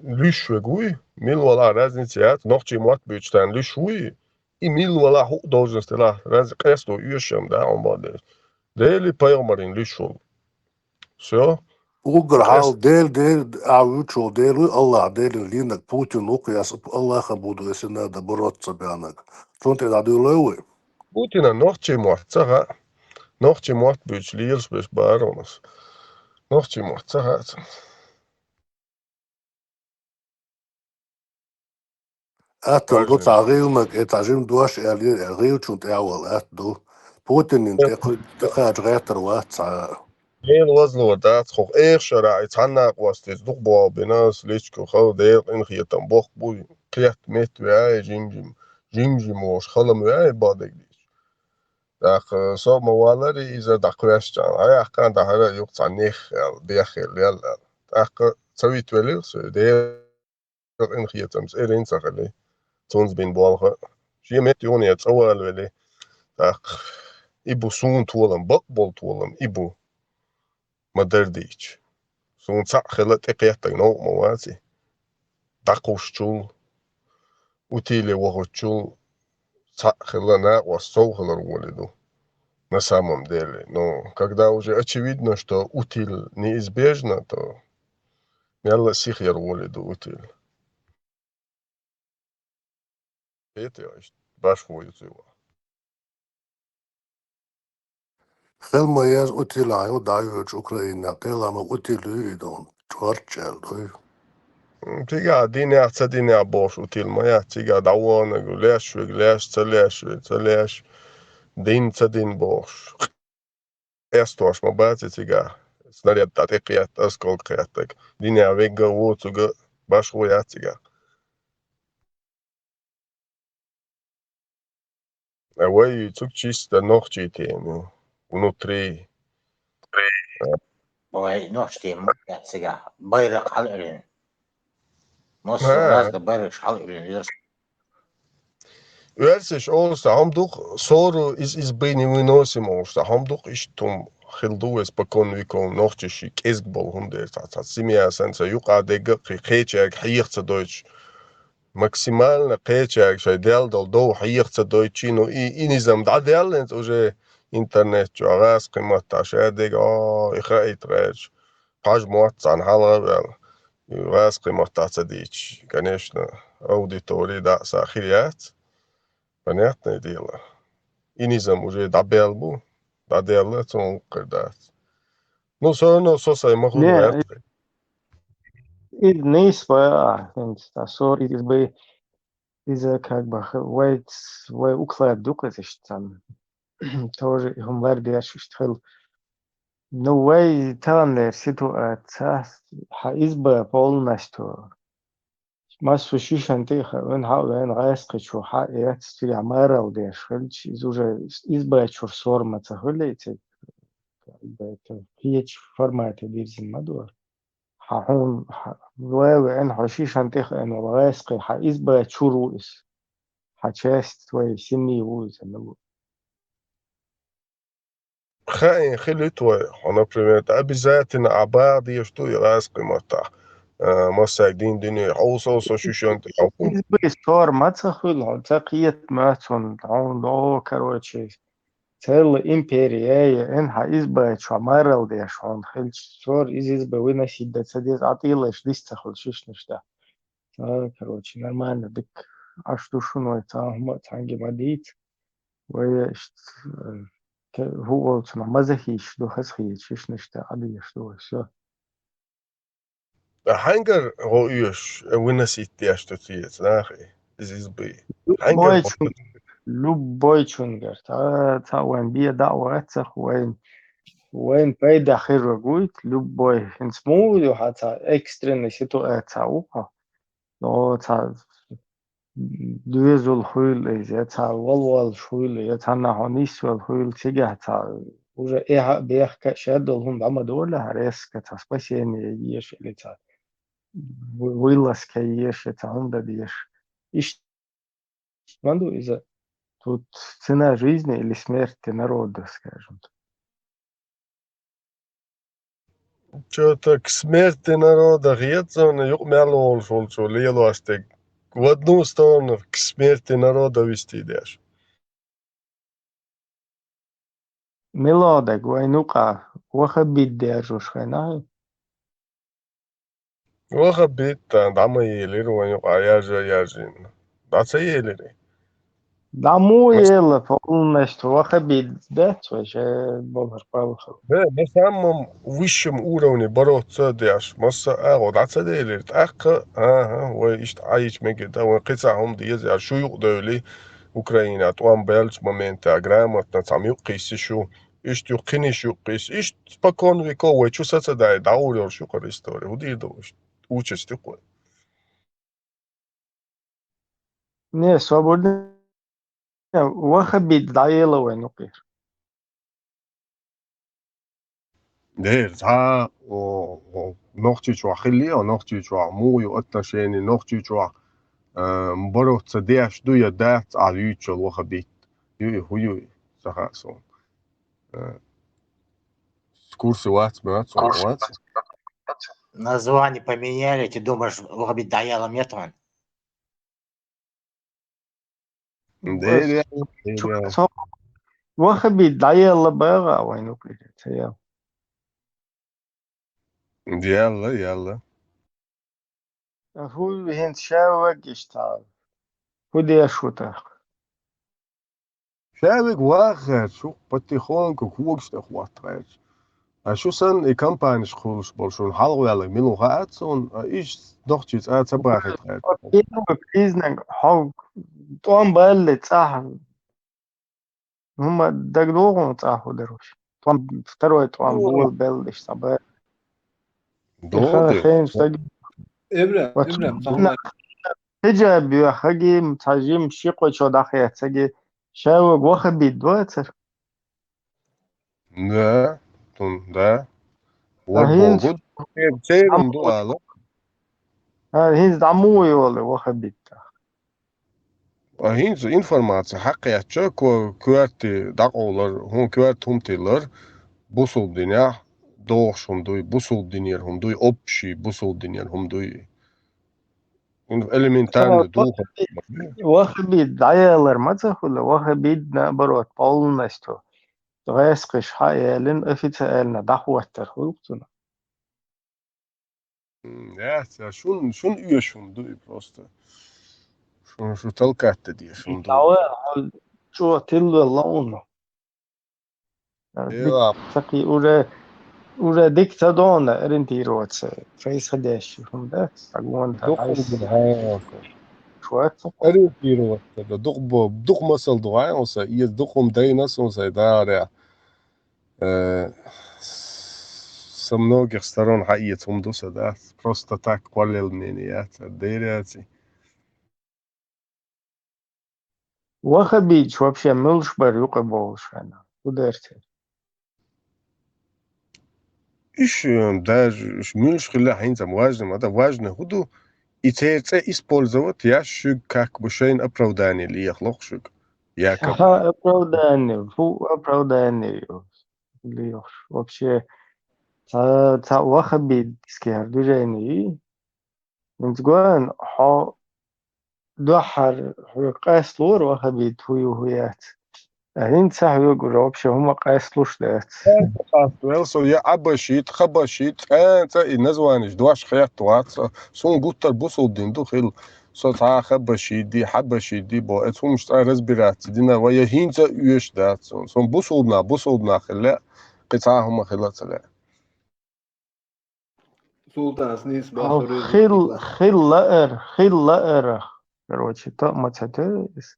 луьш верг вуй, мила валахь разница яц, нохчийн мотт буьйцу тайна луьш вуй, и мила валахь хӀуъа должность делахь, раз-, къасто оьшуш-м дац хьуна боху дела. Делан пайхамаран луьш волу. Всё. Уггар хьалха Дела, Дела, а вуьйцуш волу Дела вуй, Аллах Делан лийнарг Путин ву-кх, я с Аллахом буду, если надо, бороться баьхнарг. Цунна тӀе дӀадуьйлой вай? Путинан нохчийн мотт ца хаьа. Нохчийн мотт буьйцуш лелаш берш бара хьуна ас. Нохчийн мотт ца хаьа цунна. Атта ду цхьа гӀийланиг, и цхьа жима дош аьлла, гӀийлачунна тӀехь а вала атта ду. Путинна тӀе кху-, тӀекхача гӀертар вац цхьа а. Дела вазло дац хӀокху эха шарахь и цхьана накъостаца дукха болх бина, ас лечкъа хала Делан къинхетам боккха бу, кхетта метта веа и жим-жим, жим-жим волуш хала ма веа и бадиг дийцча. ТӀаккха со а ма валлара иза дӀакхоьссича, Ӏа яхкана дахьара а юкъа цхьа нех аьлла, беххелла лелла аьлла. ТӀаккха ца витавелира со, Делан къинхетамца эрна ца хили, цунца бина болх а. Шен метта юхане цӀа валавели, тӀаккха и бу суна толам, бакъ болу толам и бу. Ма-дарра дийцча. Суна цхьаъ хила тӀекхеттарг новкъа ма вац и. ДӀакхушчул, утиле вахучул цхьаъ хила накъост сов хилар волий ду. На самом деле. Но когда уже очевидно, что утиль неизбежна, то мелла а сиха яр волий ду утиль. Хетий, иштта башхо ю цуьнан. Хила ма еза утиль а ю дӀайоьдуш Украинехь, тӀелама утиль ю и дон, чӀорч аьлла дуй. М, цигахь динехь, ца динехь бохуш утиль ма яц, цигахь дӀаваханарг леш верг леш, ца леш верг ца леш, дин ца дин бохуш. къестош ма бац цигахь. Снаряд дӀатӀекхетта, осколка хеттарг. Динехь вегга а, воцург а башхо яц цигахь. А вай цуьнга чисто нохчий тема ю, внутри. Вай нохчий тема ма яц цигахь. Байракх хьалаоьллина. Массо а гӀазкхийн байракхаш хьалаоьллина. Оьрсаша олуш цхьа хӀума ду-кх, ссору из избы не выносим олуш цхьа хӀума ду-кх, иштта хӀума хилла ду вай спокон веков, нохчаша кӀезиг болу хӀума дера, цхьа, цхьа семья санна, цхьа юкъа дегга а кхин кхечаьрга хьеха ца дойтуш, максимально кхечаьрга шайн делла долу дов хьеха ца дойтуш, ну, и, и низам дӀадаьлла хӀинца уже интернет чохь, гӀазкхийн маттахь ша дерг, о, и хаийта гӀерташ, пхьажа мотт цхьаьна хьалха а ваьлла. И гӀазкхийн маттахь ца дийцча, конечно, аудитори дӀа а са хир яц. Понятное дело. И низам уже дӀабаьлла бу, дӀадаьлла, цунах хӀума хир дац. Ну, всё равно со сайн ма хуьлу. Не, гӀертахь. Иза нийса бу, а, хӀинца, ссор, иза бу, иза как бы х-, вай, вай уклад ду-кх иза иштта цхьаьна. Тоже и хӀума лардеш иштта хила. Ну, вай таханлера ситуаци, хьан изба полностью массо а шишан тӀе а хаийна, хьа а веана, гӀазкхи чу хьа а эцна, цигахь марал деш хилча, иза уже изба чуьра ссор ма ца хуьлий цига, кхечу формате вирзина ма ду. Хьан хьуна, хьан вай а веана, хьо шишан тӀе а хаийна волу гӀазкхи хьан изба чуьра ву иза. Хьан часть твоей семьи ву иза, ну. Хаийна хилийта вай, хьо, например, обязательно а баха дезаш ду и гӀазкхийн маттахь, а, массаьрга дин дуьне, хьо со, со шишан тӀе хьо. Изба ссор ма ца хуьлу, хьо ца кхета моьтту хьуна, хьуна, о, короче, целла империя я, эн хьан изба чохь марал деш хьуна хилча, ссор, иза изба выносить дан ца деза, а тӀелаш дис ца хуьлу шишнаш тӀе. Ца, короче, нормально, дика Ӏаш ду шуна вай, цхьа хӀума а цхьаьнгге ма дийца. Вай иштта, э, те-, хӀу волчунах маза хийцаш ду, хаза хийцаш, шишнаш тӀе Ӏадийш ду вай, всё. Ткъа хьаьнгара гӀо оьшуш, э, выносить деш ду теца нах и, иза, изба? Хьаьнгара гӀо? Любойчун-, любойчунгара. Ца, ца вайн бен дӀа а вацахь, вайн, вайн пайда хир вуй, любой. ХӀинца муха ю хьан цхьа экстренная ситуация ву хьо? О, цхьа доьзал хуьлу иза, я цхьа валвалш хуьлу, я цхьанна хьо нисвелла хуьлу, цигахь цхьа уже эхьа а, бехка а шадолу хӀума дӀа ма долахь, резко цхьа спасение еш или цхьа вы-, вылазка еш, я цхьа хӀума дан дезаш. Иштта ма ду иза, тут цена жизни или смерти народа, скажем так. Чё-то к смерти народа хета суна, юкъа мел волуш волчо лелош дерг. В одну сторону к смерти народа вести деш. Мила дерг вайн юкъа ваххабит дерзош хенахь? Ваххабит, а, дӀа ма елира вайн юкъа, яржа а яржийна. ДӀа ца елира? ДӀа муха ела, полностью ваххабит дац вай ша болар балхара. Бе, на самом высшем уровне бороться деш, масса а агӀо дӀа ца делира. ТӀаккха, аха, вай иштта Ӏайча мегар ду, вайн кхин цхьа хӀума деза, аьлла, шу юкъадевлли, Украина тӀом баьллачу моментехь грамотно цхьамма юкъа кхисси шу, иштта юкъа кхин йиш юкъа кхисси, иштта спокон веков вай чу саца дай, дӀагӀур йолуш ю-кх хӀара история. ХӀун дийр ду иштта? Участь ю-кх вай. Не, свободный. Ваххабит дӀаела вайн юкъера. Дера, цхьа, о, о, Нохчийчохь хилла, о, Нохчийчохь муха ю отношение, Нохчийчохь, э, бороться деш ду я дац, а юьйцучул ваххабит. Юй, хӀу юй, ца хаьа суна. Э, с курса вац, ма вац, вац. Название поменяли, ты думаешь, ваххабит дӀаела меттан? Дера, дера. Ваххабит дӀаела баха вайн юкъера, ца ял. Яла, яла. ХӀу хӀинца ша ваг иштта? ХӀу деш ву тӀаккха? Ша вега ваха гӀерташ ву, потихоньку когаш тӀе хӀотта гӀерташ. А шу санна и компанеш кхуллуш болу шуна хьалхаваьлларг мила ву хаьа суна, а иштта нохчий цӀа ца бахийта гӀерташ. Первый признак, хьо тӀом баллалц цӀахь. ХӀума дагадогӀу хьуна цӀахь хӀу дара уьш? тӀом, второй тӀом Ну, бола белла иштта бер. ДогӀу Хана де. Хен стаг. Эбра, Ва эбра, цу цхьа хана. Хиджаб йоьхаги, цхьа жим ши кхочо дӀахецаги, ша ваг вахабит доацар. Да, тун, да. А Вот хӀинца Богу, церан ду ала. А хӀинца дӀа муй йола вахабит. А хӀинца информация хьакхаьчча, ко-, коьрте дӀакъовлар, хӀун коьрта хӀума тиллар, бусулба динехь догӀуш хӀума дуй, бусулба динера хӀума дуй, общий бусулба динера хӀума дуй. Ин элементарно Ха, духар. Вахабит дӀаялар ма ца хуьлу, вахабит, наоборот, полностью. ГӀескхиш хьаялин официально дӀахӀоттар хуьлу цунах. М, яц, я, шун, шун оьшун дуй просто. Шун, шу талкатта де, шун дуй. Давай, хьо чӀо тилла лауну. Э, Дела. Сакхи уже, уже дика ца дона ориентироваться происходящее, хӀунда? Сагон та Духу айс. Ха, ха. Шуаца. Ориентироваться, да, дух бо-, дух масал дугӀай, он са, и духум дайна сон са, да, да. Э, со многих сторон хьаэца хӀума ду са, да? Просто так, кхоллал мнение яц, а деряци. Вахабиташ вообще муьлш бар юкъа бовлуш хьайна? Ху дерте? Иш, э, даже иш муьлш хилла хьайна цам важно, ма да важно хӀу ду, и церан цӀе использовать яш шуьга как бы шайна оправдание лехлох шуьга. Якобы. Ха, оправдание, фу оправдание ю. Лехаш. Вообще, ца, ца вахабитский движение ю. ХӀинца гоьн, хьо дуьххьара хьоьга къаьстлора вахабит хӀу ю, хӀу яц. А хӀинца хьоьга уже вообще хӀума къаьстлуш дац. Вел со я абашит, хабашит, цӀа, цӀа и названиш дош хетта вац. Сун гуттар бусул дин ду хила. Со цхьа хабашит ди, хьабашит ди бо, эц хӀумаш цӀа разбираться дина, ва я хӀинца оьш дац сун. Сун бусулбна, бусулбна хила, кхи цхьа хӀума хила ца ле. Султанс нийса Хьо бахур хил-, хилла эр, хилла эр. Короче, то ма ца тевис.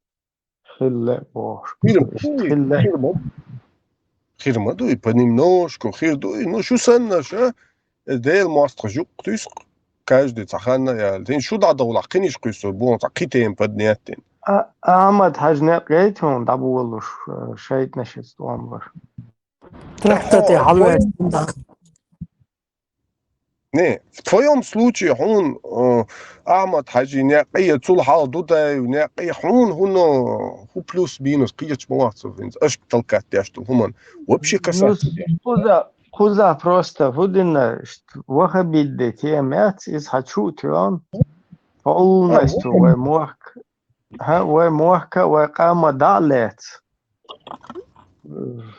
Хилла бохуш. Хир-, Иштта хилла. Хир ма. Хир ма дуй, понемножку хир дуй. Ну, шу санна ша, э, Дела мостагӀа жукъ туьйсу, каждый цхьа ханна яьлла. Тин шу дӀадовлахь, кхиниш кхуьссур, бу цхьа кхи тема поднять дина. А, Ахьмад-Хьаьжа некъ гайта хьуна дӀаболуш, э, шайтӀанаш иза тӀом бар. Трактате хьалваьлла. Не, в твоём случае хьуна, э, Ахьмад-Хьаьжин некъий, цул хьалха Дудаев некъий, хьуна хӀуна, хӀу плюс-минус кхеча ма вац хӀинца, ашка талкат деш долу хӀуман. Вообще Ну, касается. Кхуза, кхуза просто хӀу дина, ш-, вахабит де тема яц, иза хьан чу а тоьхна, полностью вай мохк ХӀа, вай мохк а, вай къам а дӀа а лаьцна,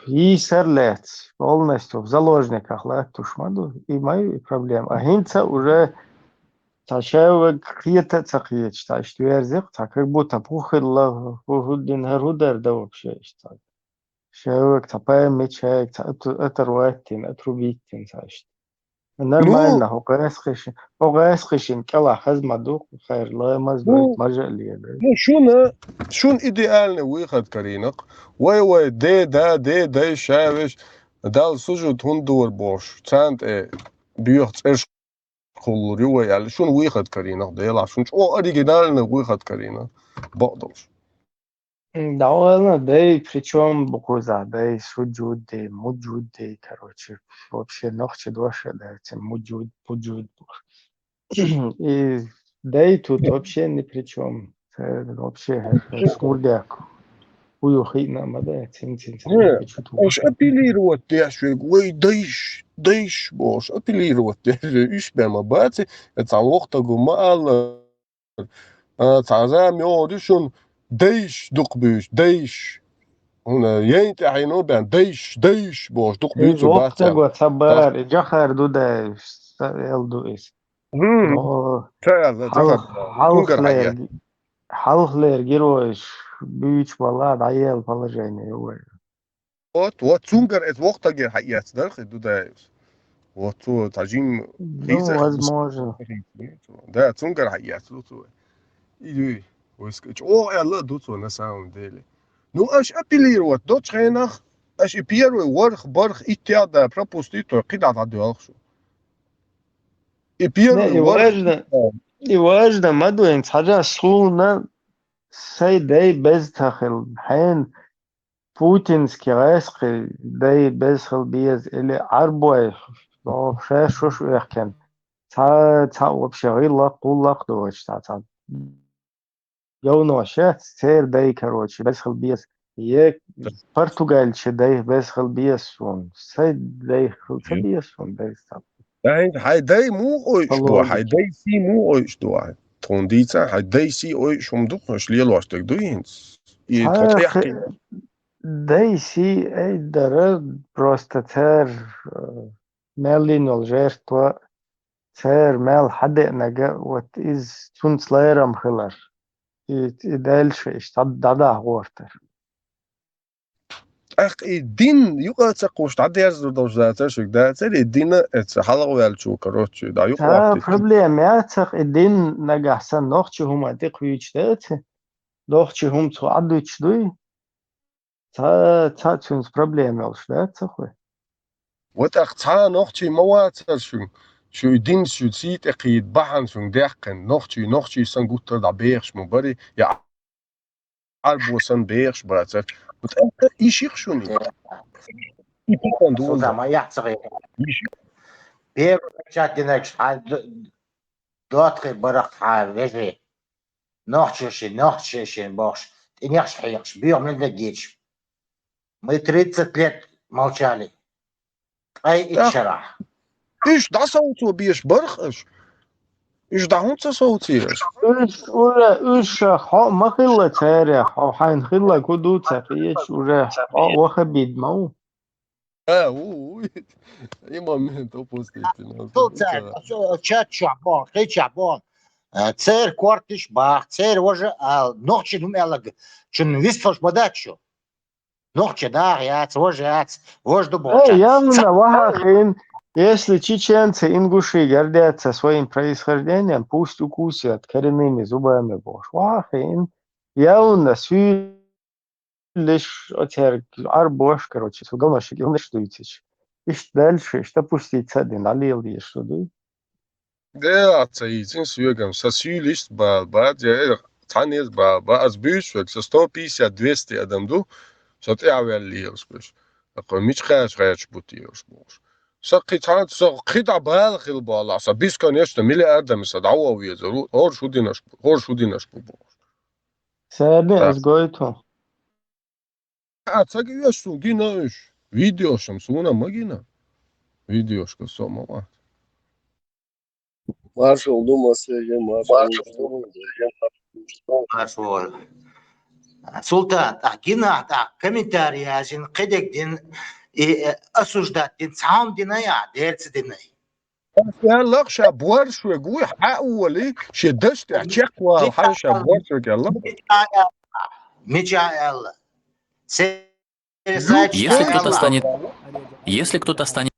йийсар а лаьцна, полностью в заложниках латтуш ма ду. И ма ю и проблема. А хӀинца уже цхьа шаьвваг кхета а ца кхеташ, цхьа иштта верзих, цхьа как будто хӀу хилла, хӀу, хӀу дина, хӀара хӀу дара дан вообще иштта. Шаьвваг цхьа память шайга цхьа ату-, атар ваттина, отрубить дина цхьа иштта. Нормально, Ну, хӀу гӀаьсхишин, хӀу гӀаьсхишин кӀелахь хаза ма ду, хайр ламаз Ну, дойту, мажа а лелай. Ну, шуна, шуна идеальный выход карийнакх. Вай, вай, де, да, де, дай, шавеш, Далла сужуд хӀунда дора бохуш, царна тӀе боьха цӀерш кхуллур ю вай аьлла, шуна выход карийнакх, Делахь, шуна чӀогӀа оригинальный выход карийнакх, бакъдолуш. М, да ладно, дай, причём бу кхузахь, дай, суджуд де, муджуд де, короче, вообще нохчи доша, да, це муджуд, пуджуд. И дай тут вообще ни при чём. Це вообще, это шмурдяк. Хую хиъна ма дай, цин, цин, цин, Не, хочу ту. Аш апеллировать деш вег, вай дайш, дайш бош, апеллировать деш вег, уьш бен ма баци, это лохтагу ма алла. А, цхьа зама йогӀур ю шуна дайш дукха буьйцу, дайш. ХӀуна, яйна тӀаьхьено бен, дайш, дайш бохуш, дукха буьйцур бац аьлла. Воккхаго ца бара, и Джохар Дудаев, ца эл ду иза. Мгм. О, Ца аьлла, хьалх-, Джохар, хьалхалер, цуьнгара хьаэц. Хьалхалер геройш буьйцу бала, дӀаела положение ю вай. Вот, вот, цуьнгара эцу воккхагера хьаэцна дара хи Дудаевс. Вот цо цхьа жим Ну, хийца возможно. Да, цуьнгара хьаэцна ду цо. И ю, вай ска-, чӀогӀа аьлла а ду цо, на самом деле. Ну, аш апеллировать доцу хенах, Аша и первый ворхӀ, бархӀ, иттех а пропустить, то кхидӀа дӀадоьлху шу. И первый, не, и ворхӀ, важно, и важно ма ду, хӀинца хьажа суна, сай дай беза ца хила, хьен путинский гӀаскхи дай беза хила беза, или Ӏарбой, о, ша шуш вехкена. Цхьа, цхьа вообще гӀиллакх, гӀуллакх доцуш, цхьа, цхьа говно шац, церан дай, короче, беза хила беза. Е португалчу дай беза хила беза суна. Сай дай хила ца беза суна, беза ца. Хьайн, хьайн дай муха ойуш ду, хьайн дай сий муха ойуш ду, хьайн? Тхуна дийца, хьайн дай сий ойуш хӀума ду, хӀуш лелош дерг ду хӀинца? И тхо тӀехкий. Дай сий ай дара, просто цара, э, мел лин йолу жертва, церан мел хьадеанарг, вот иза цунца лерам хилар. И, и дальше иштта дӀа-, дӀадахьа гӀортар. ТӀаккха и дин юкъа ца кхуш дӀадерзар долуш дацара шуьга, дацара и дина, эца хьалхаваьллачо, короче, дӀа юкъа. Ца, проблема яцахь, и дин нагахь санна нохчи хӀума тӀекхуьйчу даци, нохчи хӀума цо Ӏадуьтуш дуй? Ца, ца цуьнца проблема йолуш дац ца хуй? Вот ах цхьа нохчий ма вацара шуьга, шу и дин шу сий тӀе кхийда бахьана шуьга дехкина, нохчий, нохчий сан гуттар дӀа бехаш ма бари, я Ӏарбо сан бехаш бацара. Вот ах и ших шуни. И пикан ду. Султан, ма яхь ца гӀе. И ших. Первый чат динаргаш хьан д-, дотхи барах хьан вежи. Нохчаши, нохчаши бохуш, тӀинехаш хьекхаш, боьха мел даггийча. Мы тридцать лет молчали. Ткъе итт шарахь. Уьш дӀасовцо беш барх аша? Уьш дӀа хӀунда ца совцийра аша? Уьш уже, уьш хьо ма хилла царех, хьо хьайна хилла хӀу ду ца кхеча, уже хьо ваха бид ма ву. А, у, у, и момент упустить не надо. Хьо цара, чат чохь боху, кхечахь боху. Э, церан кортиш баха, церан важа ала, нохчи хӀума аьлларг, чун вистхуьлуш ма дац шу. Нохчи даха яц, важа яц, важа ду боху. Э, чат. Явно, ваха хин, если чеченцы, ингуши гордятся своим происхождением, пусть укусят коренными зубами боху. Ваха хин, явно, су- лиш, оцаьрга Ӏарбош, короче, цу галнашка гилнаш дуьйцича. Иштта дальше, иштта пустить ца дина, лела дезаш ду дуй? Де, а ца йийцина соьгам, сан суьйлист бала, бац, я, э, цхьаннез бала, ба, аз буьйцуш верг, сан сто пятьдесят, двести адам ду, сан тӀаьхьаваьлла лелаш берш. Акхо мича кхача кхача бу те уьш бохуш. Сан кхин цхьаьна, сан кхин дӀа бала хила бала, сан бесконечно миллиардами сан дӀавола везар ву, хӀорш хӀу динаш бу, хӀорш хӀу динаш бу бохуш. Царна иза гойту. А, ца гиош суна гина уьш. Видеошам суна ма гина. Видеошка со ма вац. Маршал ду массерге, маршал ду. Маршал. Султан, тӀаккха гина, тӀаккха комментарий яздина, кхидерг дина, и, э, осуждать дина, цхьа хӀума дина я, дерца дина. Ас аьллакх, ша борш вега вуй, хьаъ вули, шен даш тӀехь чекхвала, хьан ша борш вега аьллакх. Мича аьлла? Мича аьлла? Се-, Если кто-то станет, если кто-то станет,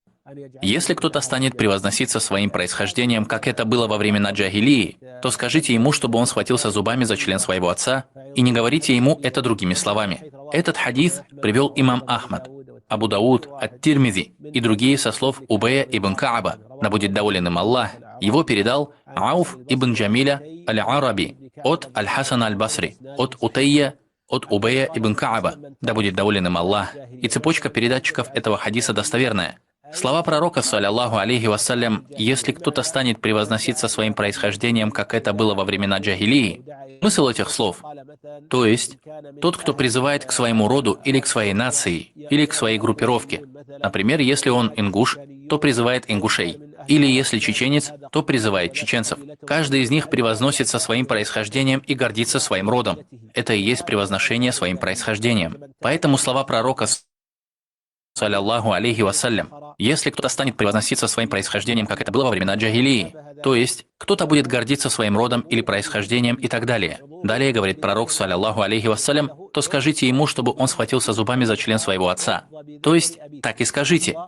если кто-то станет превозноситься своим происхождением, как это было во времена джахилии, то скажите ему, чтобы он схватился зубами за член своего отца, и не говорите ему это другими словами. Этот хадис привёл имам Ахмад, Абу Дауд, Ат-Тирмизи и другие со слов Убая ибн Кааба, да будет доволен им Аллах. Его передал Ауф ибн Джамиля аль-Араби от Аль-Хасана аль-Басри, от Утайя, от Убая ибн Кааба, да будет доволен им Аллах. И цепочка передатчиков этого хадиса достоверная. Слова пророка, саллаллаху алейхи вассалям: «Если кто-то станет превозноситься своим происхождением, как это было во времена джахилии», смысл этих слов, то есть тот, кто призывает к своему роду или к своей нации, или к своей группировке. Например, если он ингуш, то призывает ингушей. Или если чеченец, то призывает чеченцев. Каждый из них превозносится своим происхождением и гордится своим родом. Это и есть превозношение своим происхождением. Поэтому слова пророка, саллаллаху алейхи вассалям: «Если кто-то станет превозноситься своим происхождением, как это было во времена джахилии, то есть кто-то будет гордиться своим родом или происхождением и так далее». Далее говорит пророк, саллаллаху алейхи вассалям: «То скажите ему, чтобы он схватился зубами за член своего отца». То есть так и скажите.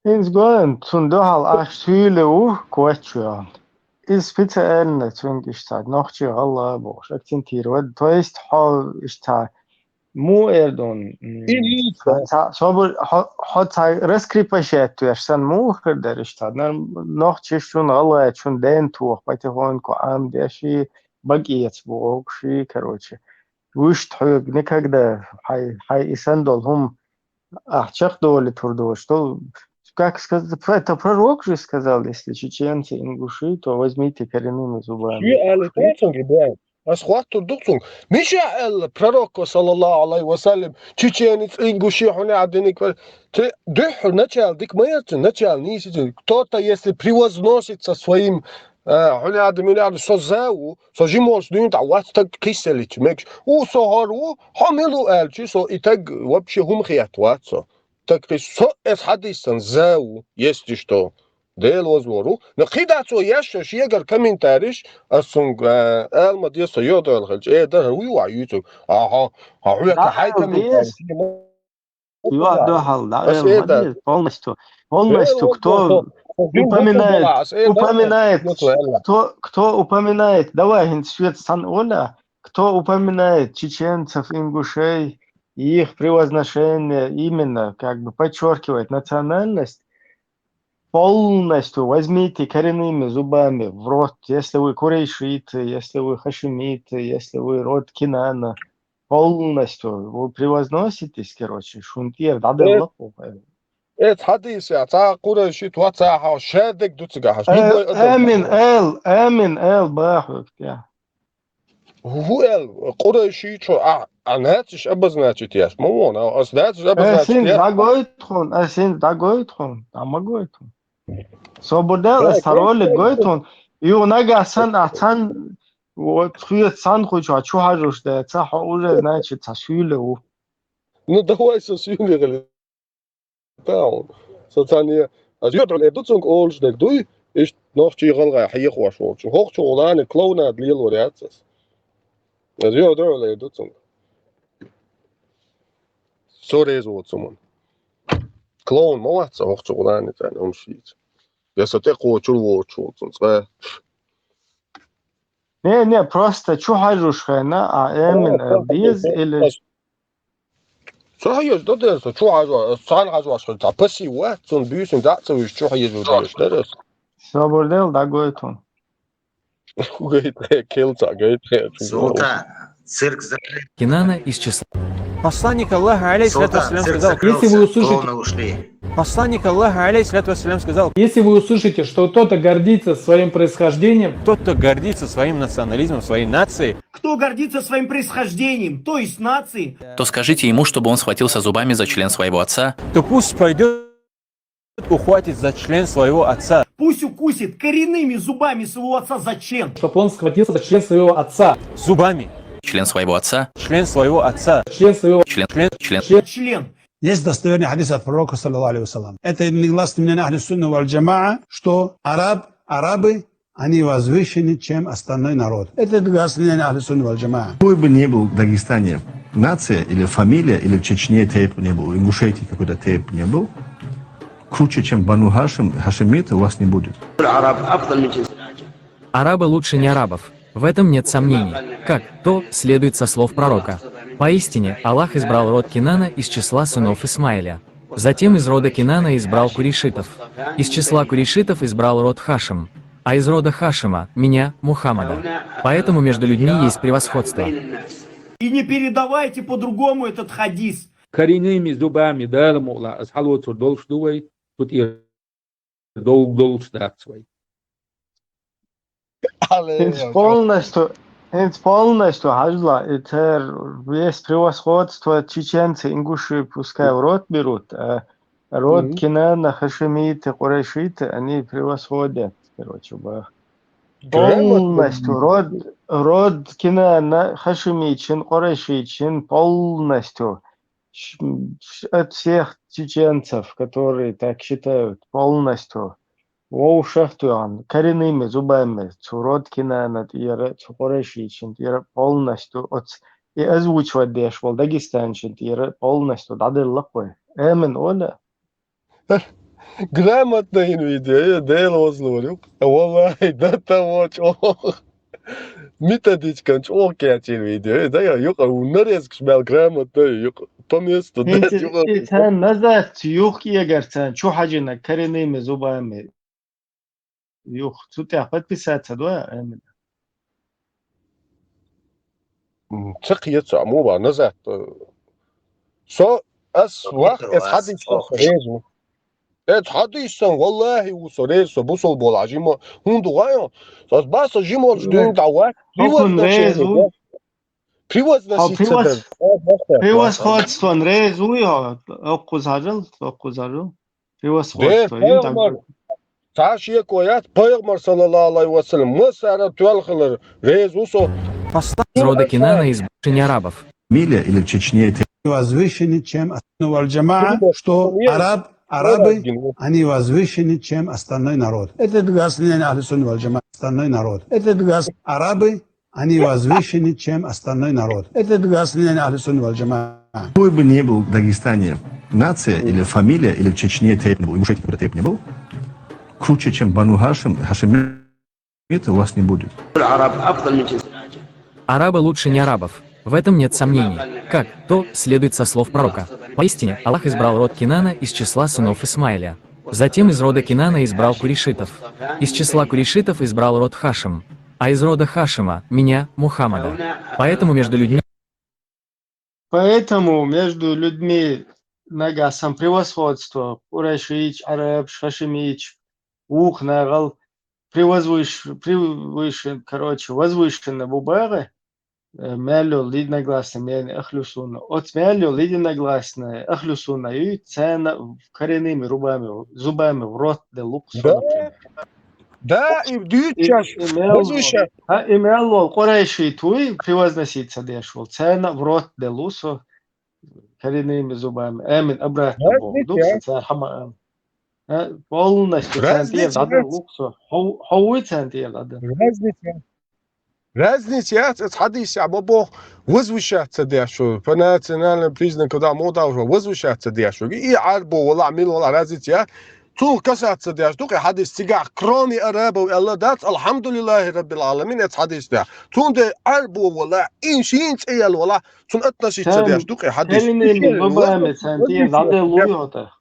ХӀинца гоьн, цунна дуьхьал ахь суьйле ву, кочван. Иза специально цуьнга иштта нохчий гӀалла бохуш, акцентировать. То есть хьо иштта Му эрдун. И ница. Собур, хо, хо ца раскрепощать веш сан му хир дариш та. Нар нохчиш чун, гӀалгӀай чун ден тух, потихоньку Ӏам деши, бакиец бугӀугши, короче. Вуш тхьуг никогда хай, хай исан дол хум ахчах доли тур дош. То, как сказать, это пророк же сказал, если чеченцы, ингуши, то возьмите коренными зубами. Ши али тайцунги бай. Ас хваттур духцунг. Миша эл пророк, саллаллаху алейхи ва саллям, чеченец, ингуши, хьуни адиник. Ты духу начал дик маярцу, начал нисицу. Кто-то, если превозносится своим, э, хьуни адимин, со заву, со жимолш дюнь та вац так киселич, мекш. У со хору, хо милу элчи, со и так вообще хум хият вац со. Так кис, со эс хадисан заву, если что. Дел возлору. Но кида цо яшша шегар комментариш, асунг, э, элма десо йодол хелч, э, да, уй, ва, ютуб. Аха, а хуя Да, хай комментариш. Ю, да, хал, да, Ас элма это. Полностью, полностью, Э, кто вот, вот, вот. упоминает, Ас это, упоминает, вот, вот, вот. кто, кто упоминает, давай, хин свет сан оля, кто упоминает чеченцев, ингушей, и их превозношение, именно, как бы подчеркивает национальность, полностью возьмите коренными зубами в рот, если вы курейшиты, если вы хашимиты, если вы род Кинана, полностью вы превозноситесь, короче, шунтир, дадыр Э, лапу. Эц хадис я, ца курейшит, ва ца ха, шедек дуцга хаш. Э, Любой адам. Амин, эл, амин, эл, бахук, я. Ху эл, курейши чо, а, а нациш обозначить яш. Мо вон, а, ас нациш Э, обозначить син яш. Дагойтхун, э, син дагойтхун, а магойтхун. Собурдел, Да, эс таролик конечно. Гойтхун. Ю нагасан, а цан, вот, хует сан хуй чо, чу хажуш да, ца хо уже, значит, ца сюле у. Ну, давай со сюле гали. Таун. Со цан я. А зюдал э дуцунг олш дег дуй, иш нохчи гӀалгӀай хьехваш волчу. Хохчу гӀулани клоунад лел вариацияс. А зюдал э дуцунг. Со рез воцуман. Клоун ма вац, хохчу гӀулани цан, он шиц. Я со те кочур воцуман, цан. Не, не, просто чу хажуш хена, а эмин, э, без или Ца хьежа да дерса, чу хьажа, цхьана хьажа ваша, ца паси ва, цун буьйсин дӀа ца вуьш, чу хьежа дерс, дерс. Собурдел, дагойтун. Гайтхе, келца, гайтхе. Султан, цирк закрыт. Кинана из числа. Посланник Аллаха, алейхиссалату Султан, вассалям, цирк сказал, закрылся, если вы услышите клоуны ушли. Посланник Аллаха, алейхиссалату вассалям, сказал, если вы услышите, что кто-то гордится своим происхождением, кто-то гордится своим национализмом, своей нацией, кто гордится своим происхождением, то есть нацией, то скажите ему, чтобы он схватился зубами за член своего отца. То пусть пойдет, ухватит за член своего отца. Пусть укусит коренными зубами своего отца за член. Чтоб он схватился за член своего отца. Зубами. Член своего отца. Член своего отца. Член своего Член. Член. Член. Член. Член. Есть достоверный хадис от пророка, саллаллаху алейхи ва саллям. Это негласное мнение Ахли Сунны валь Джамаа, что араб, арабы, они возвышены, чем остальной народ. Это негласное мнение Ахли Сунны валь Джамаа. Какой бы ни был в Дагестане нация или фамилия, или в Чечне тейп не был, в Ингушетии какой-то тейп не был, круче, чем Бану Хашим, Хашимит, у вас не будет. العرب أفضل من جنس العجم. Арабы лучше неарабов. В этом нет сомнений. Как то следует со слов пророка. Поистине, Аллах избрал род Кинана из числа сынов Исмаиля. Затем из рода Кинана избрал курейшитов. Из числа курейшитов избрал род Хашим. А из рода Хашима — меня, Мухаммада. Поэтому между людьми есть превосходство. И не передавайте по-другому этот хадис. Коренными зубами, Дала мукъла, ас хьалоцур долуш ду вай, тут и долг долуш дац вай. Хьинца полностью, хьинца полностью хьажла, и цер весь превосходство чеченцы, ингуши пускай в рот берут, а род Мгм. Кинана, хашимиты, курайшиты, они превосходят, короче, бах. Грамотно. Полностью род, род Кинана, хашимичин, курайшичин, полностью. Ш-, м, ш-, от всех чеченцев, которые так считают, полностью. Вовшах туян, коренными зубами, цу род Кинана тӀера, цу курайшичин тӀера полностью, оц-, и озвучивать деш вол дагестанчин тӀера полностью дӀаделла кхой. Эмин оля. Грамотно ин видео, э, Дела возлур ю. Валлахи, до того чох. Методичкан чӀогӀа кечир видео. Э, да, я, юкъа, у нарезкаш мел грамотно, юкъа, по месту, да, ХӀинца юкъа. И царна назад юхкиягар царна, чу хьажина, коренными зубами. Юх, цу тӀехь подписаться дуа, Эмин? М, ца кхета, мо ба назад, э, со, ас вах, эс хьадис со резу. Эс хьадис сан, валлахи, ву со резу, со бусул бола жима. ХӀунда гӀайо? Со ас ба со жимолчу дуьнга дӀа вац. Хокун резу? Превозноситься даже. Превосходствон резу йо, оккхуза хьажал, оккхуза хьажал. Превосходство. Дер, пайхамар. Цхьа шеко яц, пайхамар, саллаллаху алейхи ва саллям, массара тоьлла хилар реза ву со. Из рода Кинана из бывших арабов. Фамилия или в Чечне это возвышеннее, чем Ахлу-Сунна валь-Джамаа, что араб, арабы, они возвышеннее, чем остальной народ. Это дгас не Ахлу-Сунна валь-Джамаа, остальной народ. Это дгас арабы, они возвышеннее, чем остальной народ. Это дгас не Ахлу-Сунна валь-Джамаа. Какой бы ни был в Дагестане нация или фамилия, или в Чечне Тейп не был, Ингушетии когда Тейп не был, круче, чем Бану Хашим, Хашим, это у вас не будет. العرب أفضل من جنس العجم. Арабы лучше не арабов. В этом нет сомнений. Как то следует со слов пророка. Поистине, Аллах избрал род Кинана из числа сынов Исмаиля. Затем из рода Кинана избрал курейшитов. Из числа курейшитов избрал род Хашим. А из рода Хашима, меня, Мухаммада. Поэтому между людьми Поэтому между людьми нагахь сан превосходство, курайшич, араб, хашимич, вукху нахал превозвыш-, превышен-, короче, возвышенно бу бахьа, э, мел йолу единогласный мнение Ахлу-Сунна. Оцу мел йолу единогласный Ахлу-Сунна ю, царна коренными рубами, зубами в рот делу кху. Да. Да, и дуьйцуш, и, и мел возвышать. А, и мел волу курайши туй, превозносить ца деш волу. Царна в рот делу со, коренными зубами. Амин, обратно боху. Дукха цара хьама ам. А, полностью царна тӀера дӀаделу со. Хьо, хьо вуй царна тӀера дӀаделла? Разница. Разница яц, оцу хьадисехь ма боху, возвышать ца деш ву, по национальным признакам да мо далуш ву, возвышать ца деш ву. И Ӏарбо валахь, мила валахь, разница яц. Цунах касаться деш ду-кх и хьадис цигахь, кроме арабов, аьлла дац, алхьамдулиллахи раббил Ӏаламин, оцу хьадис тӀехь. Цундела Ӏарбо валахь, и шен цӀе яьлла валахь, цунна относиться деш ду-кх и хьадис. Коренными зубами царна тӀера дӀаделла ву хьо тӀаккха?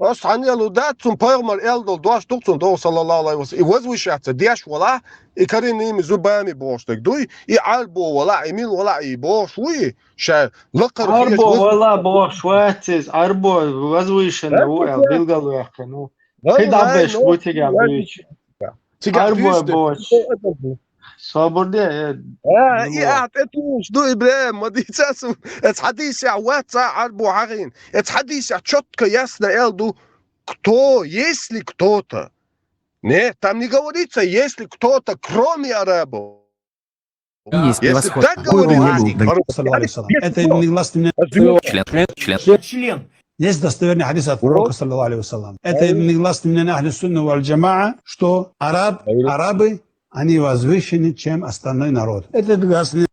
Ас хьанна лу дац, цунна пайхамар аьлла долу дош ду-кх цунна догӀу, саллаллаху алейхи ва саллям. И возвышать ца деш валахь, и коренными зубами бохуш дерг дуй, и Ӏарбо валахь, и мила валахь, и бохуш вуй, ша лакхара Ӏарбо валахь бохуш вац иза, Ӏарбо возвышенно ву аьлла билгалваьккхина ву. Кхин дӀа беш ву цигахь буьйцуш. Цигахь Ӏарбой буьйцуш. Собар де, э, А, и ахь тӀе тухуш ду, ИбрахӀим, ма дийца ас, эцу хьадисехь вац цхьа Ӏарбо хьахийна. Эцу хьадисехь чётко ясно аьлла ду, кто, если кто-то. Нет, там не говорится, если кто-то, кроме арабов. Есть превосходство. Если так говорится, саллаллаху алейхи ва саллям. Это единогласный мнение. Член, член, член. Есть достоверный хьадис от пророка, саллаллаху алейхи ва саллям. Это единогласный мнение Ахлу-Сунна валь-Джамаа, что араб, арабы, они возвышены, чем остальной народ. Это единогласный.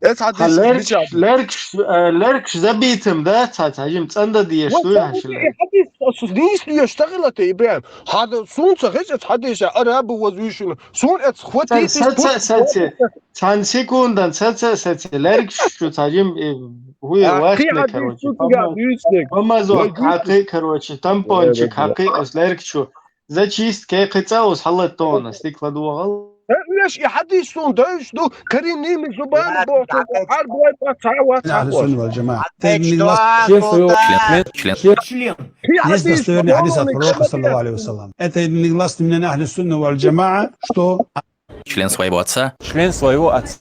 Эцу хьадис леркаш, леркаш, э, леркаш забитым, да, цхьа, цхьа жим цӀанда деш ду яхьаш леркаш. Хьадис, ас нийса деш тахила те, ИбрахӀим. Хьада сунца хеза эцу хьадиса арабы возвышены. Сун эцу хватит. Цхьа, цхьа, цхьа, цхьа, цхьа. Цхьана секундан ца, ца, ца, ца, лергаш шу ца жим, э, хӀуй, а, вахна, короче, помазок хьакхи, короче, тампончик хьакхи, ас лергаш шу. Зачистка кхи цӀа ус хьалат тона, стикла догӀал. Эш, и хьадис сун дайш ду, коренными зубами боху, Ӏарбой бац, ца вац, ца вац. Член, член, член. Есть достоверный хадис от пророка, саллаллаху алейхи ва саллям. Это единогласный мнение Ахлю-Сунна валь-Джамаа, что Член своего отца. Член своего отца.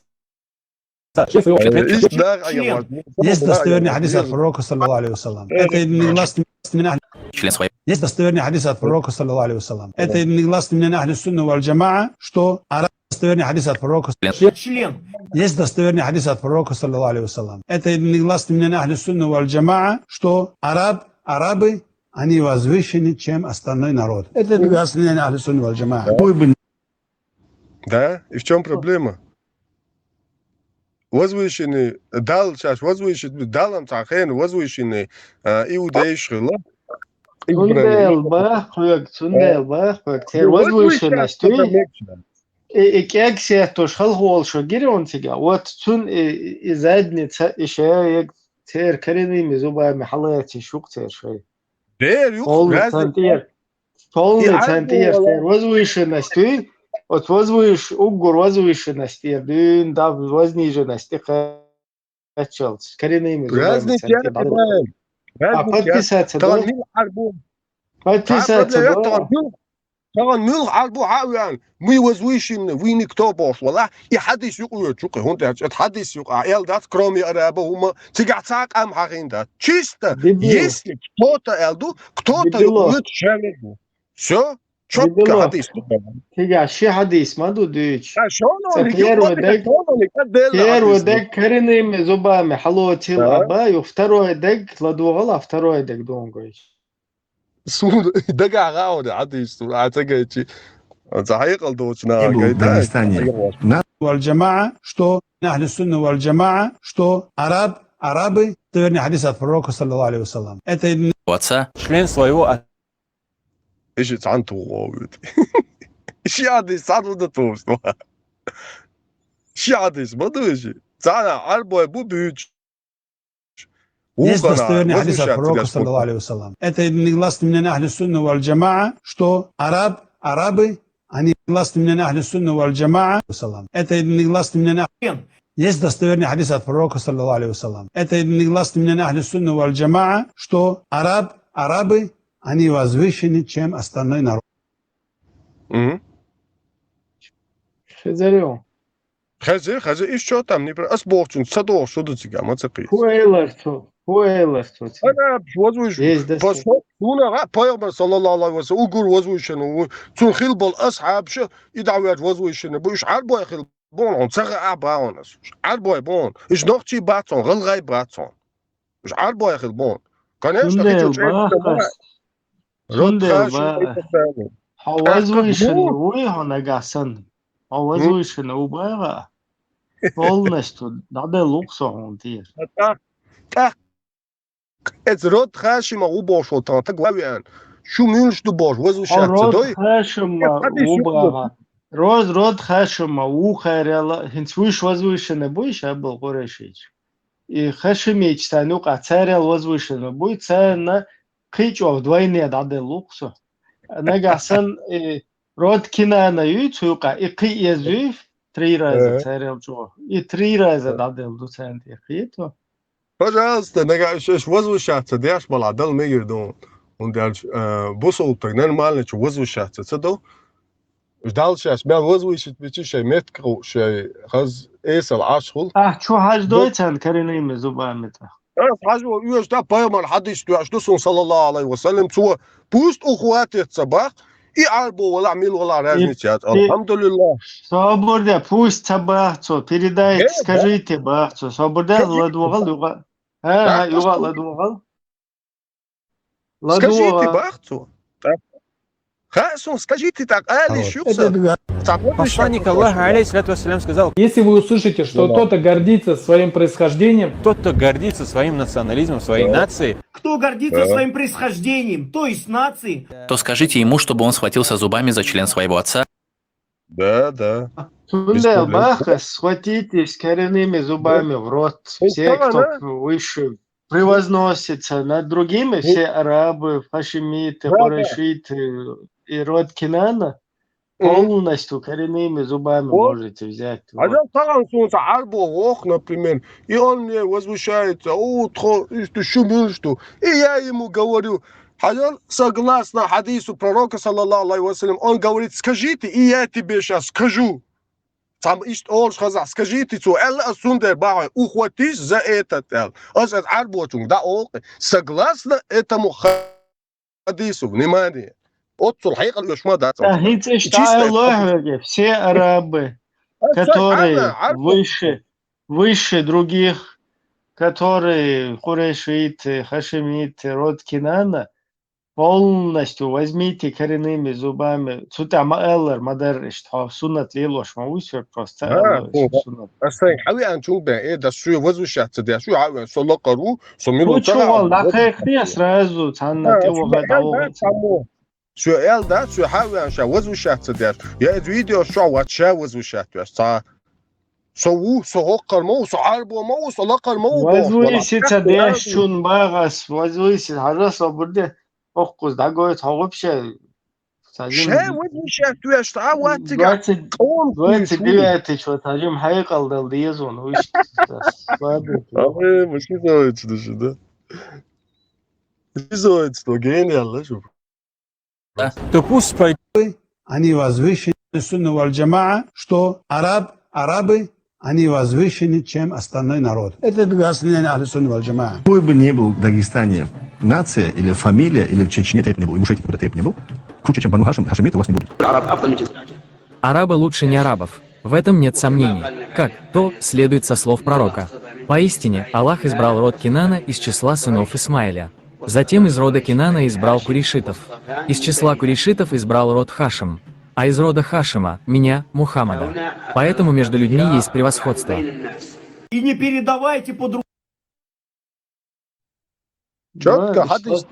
Член своего отца. Э, ищ, да, а я вот. Есть достоверный хадис от пророка, саллаллаху алейхи ва саллям. Это единогласный мнение Ахлю-, Член своего. Есть достоверный хадис от пророка, саллаллаху алейхи ва саллям. Это единогласный мнение Ахлю-Сунна валь-Джамаа, что араб-, достоверный хадис от пророка. Член. Есть достоверный хадис от пророка, саллаллаху алейхи ва саллям. Это единогласный мнение Ахлю-Сунна валь-Джамаа, что араб, арабы, они возвышены, чем остальной народ. Это единогласный мнение Ахлю-Сунна валь-Джамаа. Да? И в чём проблема? Возвышенный, Дал, щас возвышенный, Далам цхьа хенахь возвышенный, а, иудейш хилла. Цундела бах хьоьга, цундела бах хьоьга. Церан возвышенность ю. и, и кӀегсеттош халхаволуш гира он цига. Вот цун и, и задница, и шег церан коренными зубами хьалаца шук церан шай. Дер юкъ, полный разный центр. Полный центр, церан возвышенность дуй. Вот возвыш-, уггар возвышенность тӀера дуьйна, да, возниженность тӀе кхаччалц. Коренными зубами разный центр тӀера. А подписаться тагӀан мила Ӏарбу? Подписаться тагӀан мила Ӏарбу хьа а веана, мы возвышенные, вы никто бохуш валахь, и хьадис юкъа оьцу кхин, хӀунда аьлча, это хьадис юкъа, эл дац, кроме араба хӀума, цигахь цхьа къам хьахийна дац. Чисто, если кто-то эл ду, кто-то юкъа оьцу шаьлларг бу. Всё, чётко хьадис ду. Цигахь ши хьадис ма ду дуьйцуш. Цкъа первый дег, первый дег коренными зубами хьалоцийла а ба, юха второй дег ладогӀал а, второй дег донгойш. Суна дагахь гӀауда хьадис, суна а ца гайчи. Ца хьекъал доцу наха гайта. Валь-джамаа, что ахлю сунна валь-джамаа, что араб, арабы, достоверный хьадис от пророка, саллаллаху алейхи ва саллям. Это отца. Член своего от- Иши цхьана туху вуьту. Ши хьадис цхьана ву дан тухуш ду. Ши хьадис ма ду иши. Цхьана Ӏарбой бу буьйцуш. Есть достоверный хьадис от пророка, саллаллаху алейхи ва саллям. Это единогласный мнение ахлю сунна валь-джамаа, что араб, арабы, они единогласный мнение ахлю сунна валь-джамаа, саллям. Это единогласный мнение ах-, есть достоверный хьадис от пророка, саллаллаху алейхи ва саллям. Это единогласный мнение ахлю сунна валь-джамаа, что араб, арабы, они возвышены, чем остальной народ. Мгм. Хезарев. Хезир, хезир, иш чё там не про-, ас бохучун, ца дохуш, шу ду цига, ма ца кхийса. ХӀу элар цо, хӀу элар цо цига. Ана, возвыш-, есть, да, по-, су-, суна гӀа, пайхамар, саллаллаху алейхи ва саллям, угур возвышенный, у-, цун хил бол асхьабша, и дӀавер возвышенный, бу, иш Ӏарбой хил бон, он ца гӀа а баон ас. Иш Ӏарбой бон, иш нохчий бац он, гӀалгӀай бац он. Иш Ӏарбой хил бон. Конечно, хи чу чӀе-, Цундела ба, хьо возвышенный вуй хьо нагахь санна? Хьо возвышенный ву баха? Полностью дӀаделла ву-кх со хьуна тӀера. ТӀаккха, тӀаккха эца род Хашима ву бохуш волу тхан таг ван веана. Шу муьлш ду бохуш, возвышаться дой? Род Хашима ву баха. Роз, род Хашима ву хайрала, хӀинца вуьш возвышенный буй ша бал къурайшийча? И хашимича царна юкъахь царел возвышенный буй, царна кхин чӀогӀа вдвойне дӀаделла ву-кх со. Нагахь санна, и род Кинана юй цу юкъахь, и кхин эза юй, три раза царел чӀогӀа. И три раза дӀаделла ду царна тӀе, кхетий? Пожалуйста, нагахь иш, иш возвышаться деш балахь дала мегар ду. ХӀунда аьлча, э, бусулба стаг нормально чу возвышаться ца до. Уж Далла шаьш мел возвышить бичи шайн меттиг хууш, шайн хаза эсала Ӏаш хуьлу. Ахь чу хьаждой царна коренными зубами тӀаккха? Ас хьажо оьшуш да, пайхамар хьадис доьшуш ду суна, саллаллаху алейхи ва саллям, цо пусть ухватит ца бах, и Ӏарбо валахь, мила валахь, разница яц. Алхьамдулиллах. Собар де, пусть ца бах цо, передайте, скажите бах цо, собар де, ладвогӀал юкъа. ХӀа, хӀа, юкъа ладвогӀал. Скажите, бах цо. Ха, сон, скажите так, али шух са. Посланник Аллаха, алейхиссалату вассалям, сказал: если вы услышите, что кто-то гордится своим происхождением, тот, кто гордится своим национализмом, своей нацией, кто гордится своим происхождением, то есть нацией, то скажите ему, чтобы он схватился зубами за член своего отца. Да, да. Цундела баха, схватитесь коренными зубами в рот. Все, кто выше, превозносится над другими, все арабы, хашимиты, курайшиты и род Кинана, полностью коренными зубами можете взять. Хьажал, тахана суна цхьа Ӏарбо воху, например, и он мне возвышается, у, тхо, иштта шу муьлш ду. И я ему говорю, хьажал, согласно хьадису пророка, саллаллаху алейхи ва саллям, он говорит: скажите, и я тебе щас скажу. Цхьамма иштта олуш хазахь, скажите цо, аьлла, ас цундела бахьа, ухватись за этот аьлла. Ас аса Ӏарбочунга дӀа олу, согласно этому хадису, внимание. Оццул хьекъал оьшу ма дац. Да, хӀинца иштта аьлла хьоьга, все арабы, которые выше, выше других, которые курайшиты, хашимиты, род Кинана, полностью возьмите коренными зубами. Цу тӀехь ма-аллара ма-дарра иштта, хьо суннат лелош ма вуй соьга, просто ца алло иштта суннат. Ас сайн хьан веана чул бен, э, дас шу возвышаться деш, шу хьан веана, со лакхара ву, со мила ву ца веана. ДӀакхайкхий сразу, цхьанна тӀе ваха дӀаваха. Соьга аьлла дац, соьга хьа а ваьнна, ша возвышаться деш. Я из видео чохь вац, ша возвышаться веш. Цхьа со ву, со хӀокхур ма ву, со Ӏарбо ма ву, со лакхара ма ву бохуш, валлахӀи. Возвышаться дешчун бах ас, возвышаться, хьажа, собар де, хӀокхуза дӀагойту хьо вообще. Ша возвышаться веш, цхьа а вац цига. Двадцать, двадцать девятый чу, хьажим, хьекъал дала деза вон, вуьшта. Ай, ма ши зойташ ду шу, да? Ши зойташ ду, гениально шу. Да. То пусть пой-, они возвышены, сунна валь джамаа, что араб, арабы, они возвышены, чем остальной народ. Это государственный Ахлю Сунна валь Джамаа. Какой бы ни был в Дагестане нация или фамилия, или в Чечне, ты не был, Ингушетии, куда ты не был, круче, чем Бану Хашим, Хашимит у вас не будет. Арабы лучше не арабов. В этом нет сомнений. Как то следует со слов пророка. Поистине, Аллах избрал род Кинана из числа сынов Исмаиля. Затем из рода Кинана избрал курейшитов. Из числа курейшитов избрал род Хашим. А из рода Хашима, меня, Мухаммада. Поэтому между людьми есть превосходство. И не передавайте по-другому. Чётко, хьадис.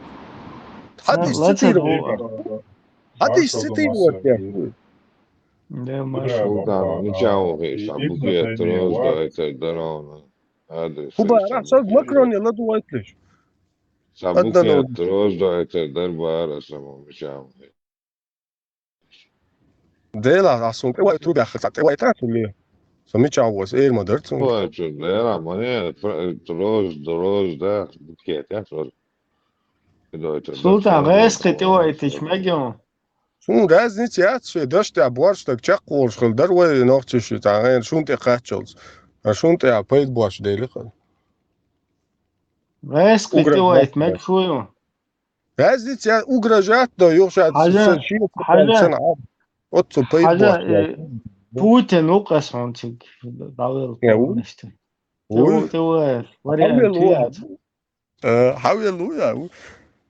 Хьадис цитировать. Хьадис цитировать. Да, машалла. Султан, мича вахийташ, букет, роз дойтар дар хьуна. Хьадис. ХӀун бара, сан Макроне ладувгӀийталаш. Сан букет, роз дойтар дар бара, сан мича вахийташ. Дела, а сан тӀе вайту баьхха, сан тӀе вайтар цу ле. Сан мича вахийташ, эр ма дар цунна. Вай, цу дела, мане, пр-, роз, роз, да, букет, я, роз. Султан, гӀайскхи тӀе вайтича мегий хьуна? Суна разница яц, шен даш тӀехь боьрша стаг чекхволуш хилла дара вай нохчаша, цхьа гӀайна шун тӀе кхаччалц. А шун тӀехь пайда бош дели хьан. ГӀайскхи тӀе вайта мегаш вуй хьуна? Разница яц, угрожать до, юха ша, хьажа, сан шен хьажа, сан Ӏа. Оццу пайда бош, э, Путин ву-кх ас хьуна цига дӀавелла. Э, ву? Полностью. Ву? ТӀе вай, вариант яц. Э, хьан велла ву я?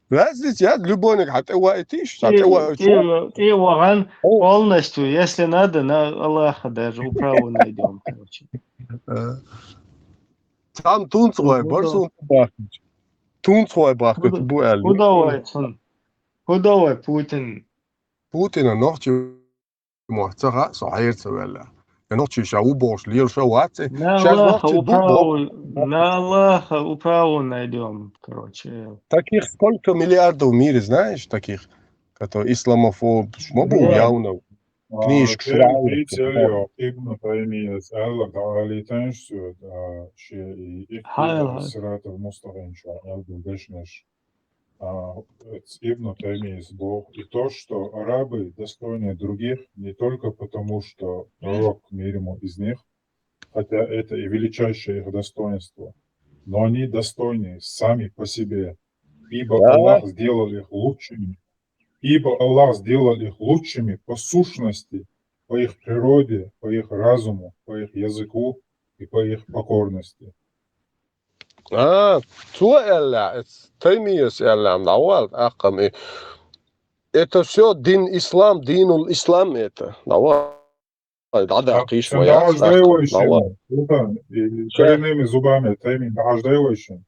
Разница яц, любойниг хьан тӀе вайтийша, сан тӀе вайтийша. ТӀе, тӀе вахана, полностью, если надо, на Аллаха даже управу найдём, короче. Э. Цхьамма тунца вай бар, суна бахкача. Тунца вай бахкача бу аьлла. ХӀун до вай цунна? ХӀун до вай Путин? Путина нохчий мотт ца хаьа, со хьера ца ваьлла. Я нохчий ша ву бохуш лелаш а вац и. Шаьш нохчий ду боху. На Аллаха управу найдём, короче. Таких сколько миллиардов в мире, знаешь, таких, которые исламофобы, ма бу явно. Книжка шура. Ибн Таймияс аьлла, дӀахьалийтанаш соьга, а, шен и иккхи сиратал мустакъим чохь аьлла дешнаш. А, Ибн Таймияс боху, и то, что арабы достойнее других, не только потому, что пророк, мир ему, из них, хотя это и величайшее их достоинство, но они достойнее сами по себе, ибо Аллах сделал их лучшими, ибо Аллах сделал их лучшими по сущности, по их природе, по их разуму, по их языку и по их покорности. А, цо аьлла, эц Таймияс аьлла, дӀавала, тӀаккха и. Это всё дин ислам, динул ислам это. ДӀавала, дӀадаккхийша вай яц, тӀаккха, дӀавала. Султан, и коренными зубами Тайми дӀахьаждай вай шен?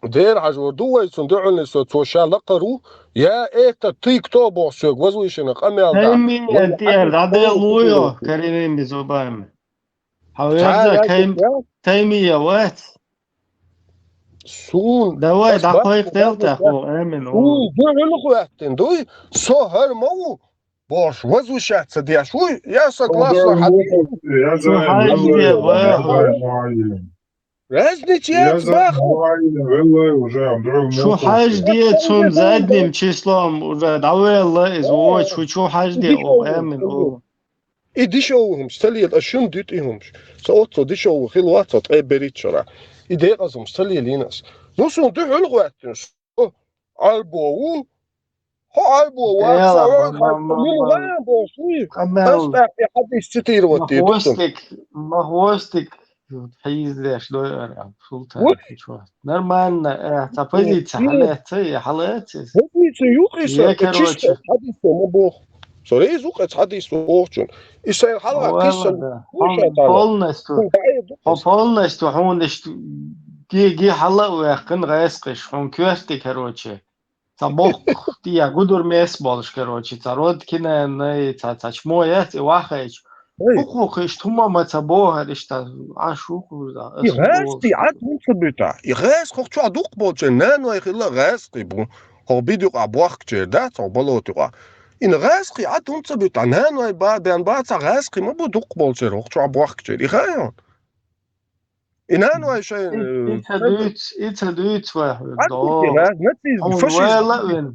Дера хьажор ду вай, цунна дуьхьал нисо, цо ша лакхара ву, я это ты кто боху соьга, возвышенно къамел да. Тайми, я тӀера дӀаделла ву йо, коренными зубами. Хьан верза Таймия вац? Суна. Давай, дӀакхайкхадел тӀехь, амин. Суна дуьхьал гӀоьттина дуй, со хӀара ма ву бохуш, возвышаться деш вуй, я согласна хьан. Шу хьажде, вай. Разница яц баху. Шу хьажде, цунна задним числом уже дӀавелла иза вочу, шу хьажде, амин. И дешевый хӀумаш ца лела, ас шуна дуьту и хӀумаш. Со оццо дешевый хилла вац, со ткъе берхӀитта шарахь. И декъаза хӀумаш ца лелийна ас. Ну, суна дуьхьал гӀоьттина, со Ӏарбо ву, хьо Ӏарбо вац, сан ван хьарчо, мила ван бохуш вуй. Ас тӀаккха и хьадис цитировать дийр ду цунна. Ма хвостик, ма хвостик, хьийзадеш дойур, Султан, чу. Нормально, э, цхьа позиция хьалаьцци, хьалаьцци. Позиция юкъа и сан, я, короче, чисто хьадис ма боху. Со реза ву-кх оцу хьадис бохучунна. И сайна хьалха кхиссар ву, полностью, хьо полностью хьуна иштта ги, ги хьала а ваьккхина гӀайскхиш, хьуна коьртиг, короче. цхьа боккха, тӀе гудур мес болуш, короче, цхьа род Кинаанан, цхьа, цхьа чмо яц, и вахайча. Эй, хӀукху-хӀукху иштта хӀума ма ца бохар, иштта Ӏаш ву-кх вуза, и аса гӀаьскхий бохуш. Ӏад хӀунда ца буьту? И гӀаьскхий хӀокху чохь дуккха болчеран наной хилла гӀаьскхий бу. ХӀокху бидуьйкъахь бохкучеран дац, хӀокху болотуьйкъахь. И гӀаьскхий Ӏад хӀунда ца буьту? Наной ба, бен бацахь гӀаьскхий ма бу дуккха болчеран хӀокху чохь бохкучеран. И хаьий хьуна? И наной шайн, и, и ца э, дуьйцу, и ца дуьйцу вай хьуна, Ӏад до. Буьту и гӀаьскхий, нацизм, хьуна фашизм. Вела а вина,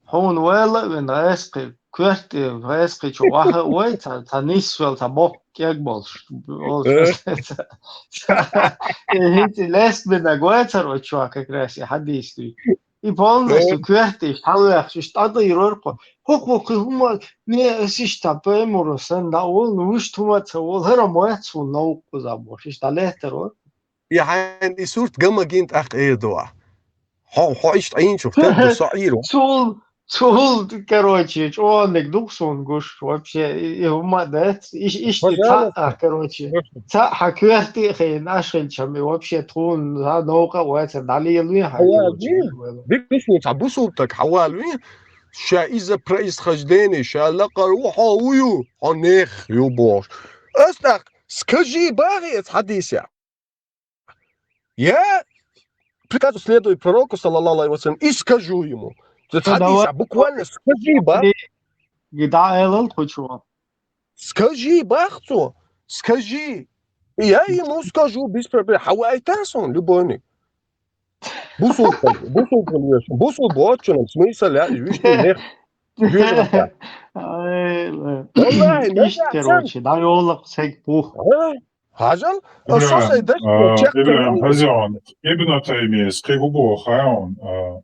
хьуна вела а вина, гӀаьскхий, коьрта тӀе гӀаьскхий чу ваха а вой, цхьа, цхьа нисвелла, цхьа боккха кӀег болуш. Э. Олуш, ца, ца, и хӀинца лестбинаг вацара оцу чохь как раз и хьадис дуьйцу. И полностью коьрташ хьалаваьккхича, иштта дӀадийрора кхо. ХӀокху кхин хӀума, не, аса иштта пайхамаро санна дӀа а волу, ну, вуьшта хӀума а ца волу, хӀара ма вац хьуна новкъа кхузахь бохуш, иштта дӀалеттара вара. И хьайна и сурт ган ма гина тӀаккха эр ду ахь. Хьо, хьо иштта Ӏийначух тера ду со Ӏийр ву. Цул, цул, короче, чӀогӀаниг ду-кх суна гуш, вообще, и, и хӀума а дац, иш-, иштта цхьаъ, короче, цхьаъ хьан коьрта тӀе а хиъна, аш хилчам, и вообще тхуна цхьа новкъа а вацара, дӀалелаве хьан, короче, дика ду суна цхьа бусулба стаг хьан валаве, ша иза происхождение, ша лакхара ву, хьо ву ю, хьо нех ю бохуш. Ас тӀаккха, скажи бахьа эца хьадисехь. Я приказ следую пророку, саллаллаху алейхи ва саллям, и скажу ему. Цу хьадисехь буквально скажи бах. И дӀа элал кхучо. Скажи бах цо. Скажи. И я ему скажу, без проблем. Хьан ваийтар сон, любойник. Бусулба, бусулба веш. Бусулба воцчунам, смысл, я, и виш нех. Ай, ла. Валлахи, иштта, короче, дӀайоллакх сайга бух. А? Хьажал, а, со сайн дашна чекх ИбрахӀим, хьажал, Ибн Таймияс кхин хӀун боху хаьий хьуна, а,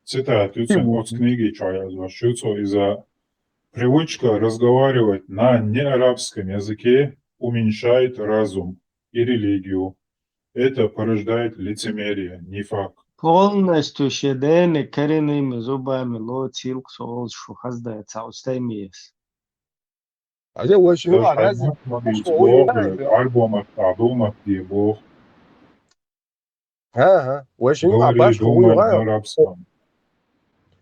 цитата ю цуьнан оцу книги чохь яздеш ю цо иза: «Привычка разговаривать на неарабском языке уменьшает разум и религию. Это порождает лицемерие, нифак». Полностью шен дениг карийнарг зубами лоцийла-кх со олуш шу хаздай цхьа оцу Таймияс. Хьажа, вай шин юкъа рази. Ӏарбо маттахь ду, матте боху. ХӀан-хӀа, вай шин юкъа башха вуй вай.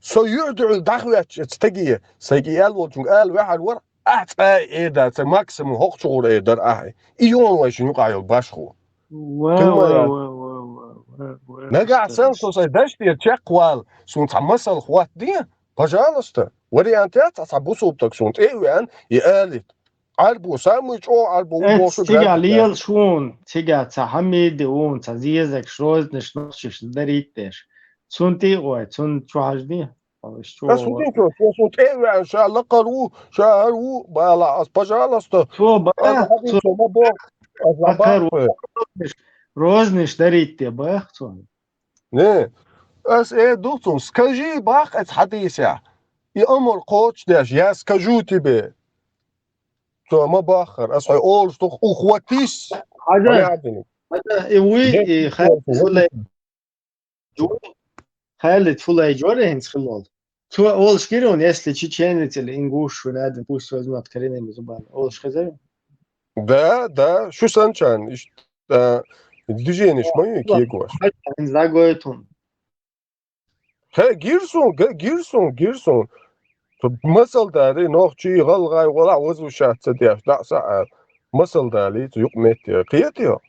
Со юьрдуьгӀуьл дӀахветташ эца стаге, сайга и аьлла волчунга ала ваьхьар вара, ахь цкъа а эр дац, максимум хӀокху чугӀур эр дара ахь. И юхана вай шин юкъа йолу башха ву. Ва, ва, ва, ва, ва, ва, ва, ва, Нагахь санна со сайн даш тӀера чекхвала, суна цхьа масал хӀоттаде, пожалуйста. Вариант яц, цхьа бусулба стаг суна тӀе а веана, и алийта. Ӏарбо, самый чӀогӀа Ӏарбо ву бохуш. Цигахь лелаш вуна, цигахь цхьа Хьамиди вуна, цхьа зезагаш, розанаш, нохчаш дарийта деш. Цунна тӀе а гӀой, цунна чу хьажде. Ас хӀун дийцо, цо суна тӀе а веана, ша лакхара ву, ша хӀара ву, бала ас, пожалуйста. Цо бах, аса хьадийцо ма боху, ас лакхара ву, розанаш, розанаш дарийта де бах цунна. Не, ас эр ду цунна, скажи бах эца хьадисехь. И амар кхочушдеш, я скажу тебе. Цо ма баххара, ас хьо олуш ду-кх, ухватись. Хьажа, хьажа, и вуй, и Халид Фулайджи ву. Халид Фулайджи вара хӀинца хилла волу. Цо олуш гира вуна, если чеченец или ингуш вина адам, пусть возьмёт коренными зубами. Олуш хезара? Да, да, шу санчарна, иштта, а, движенеш ма ю кегош. ХӀинца дӀагойту хьуна. Хе, гир суна, ге-, гир суна, гир суна. Цу масал дарий, нохчий, гӀалгӀай, гӀалахь возушац ца деш, дӀа а схьа а, масал далий, цу юкъа метте, кхетий хьо?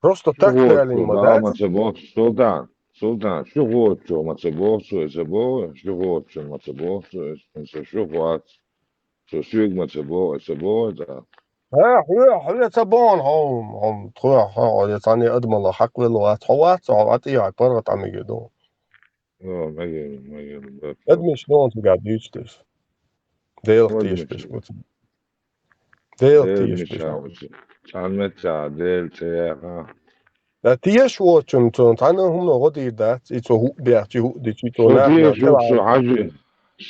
Просто так далий ма дац. Ма ца боху, Султан, Султан, шу гӀочо ма ца боху, цо и ца боху, шу гӀочо ма ца боху, цо и ца, шу гӀоц. Со соьга ма ца боху, аса боху ца. Хьоьга, хьоьга ца боху хьо, хьо, тхо, хьо, я цхьанне адамалла хьакъ велла вац, хьо вац, хьо вац, и хьайн паргӀат Ӏамиге ду. О, мегар, мегар, бат. Адамаш ногӀан цигахь дуьйцу дерш. Делах тешаш бу ца. Делах тешаш бу ца. Цхьана метта Дела ца яха. Ткъа тешаш воцчунна цунна цхьана а хӀумано гӀо дийр дац, и цо хӀуъа бехча, хӀуъа дича, и цо нах тешаш ву, со хьажа,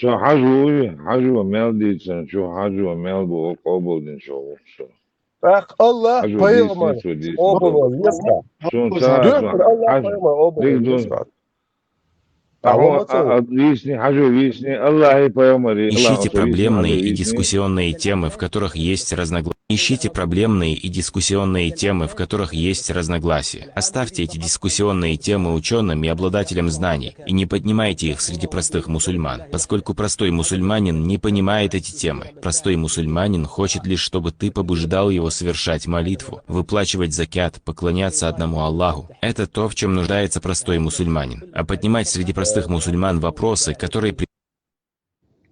со хьажа вуй, хьажо мел дийцина, шу хьажо мел бу, къобалдина шу ву со. ТӀаккха Аллах, пайхамар, къобалван веза. Дуьххьара Аллах, пайхамар, къобалван веза. Агьо, а, а, висни, хьажо, висни, Аллахӏи пайгъамбарри, Аллахӏ Ищите проблемные и дискуссионные темы, в которых есть разногласия. Ищите проблемные и дискуссионные темы, в которых есть разногласия. Оставьте эти дискуссионные темы учёным и обладателям знаний, и не поднимайте их среди простых мусульман, поскольку простой мусульманин не понимает эти темы. Простой мусульманин хочет лишь, чтобы ты побуждал его совершать молитву, выплачивать закят, поклоняться одному Аллаху. Это то, в чем нуждается простой мусульманин. А поднимать среди простых мусульман вопросы, которые при-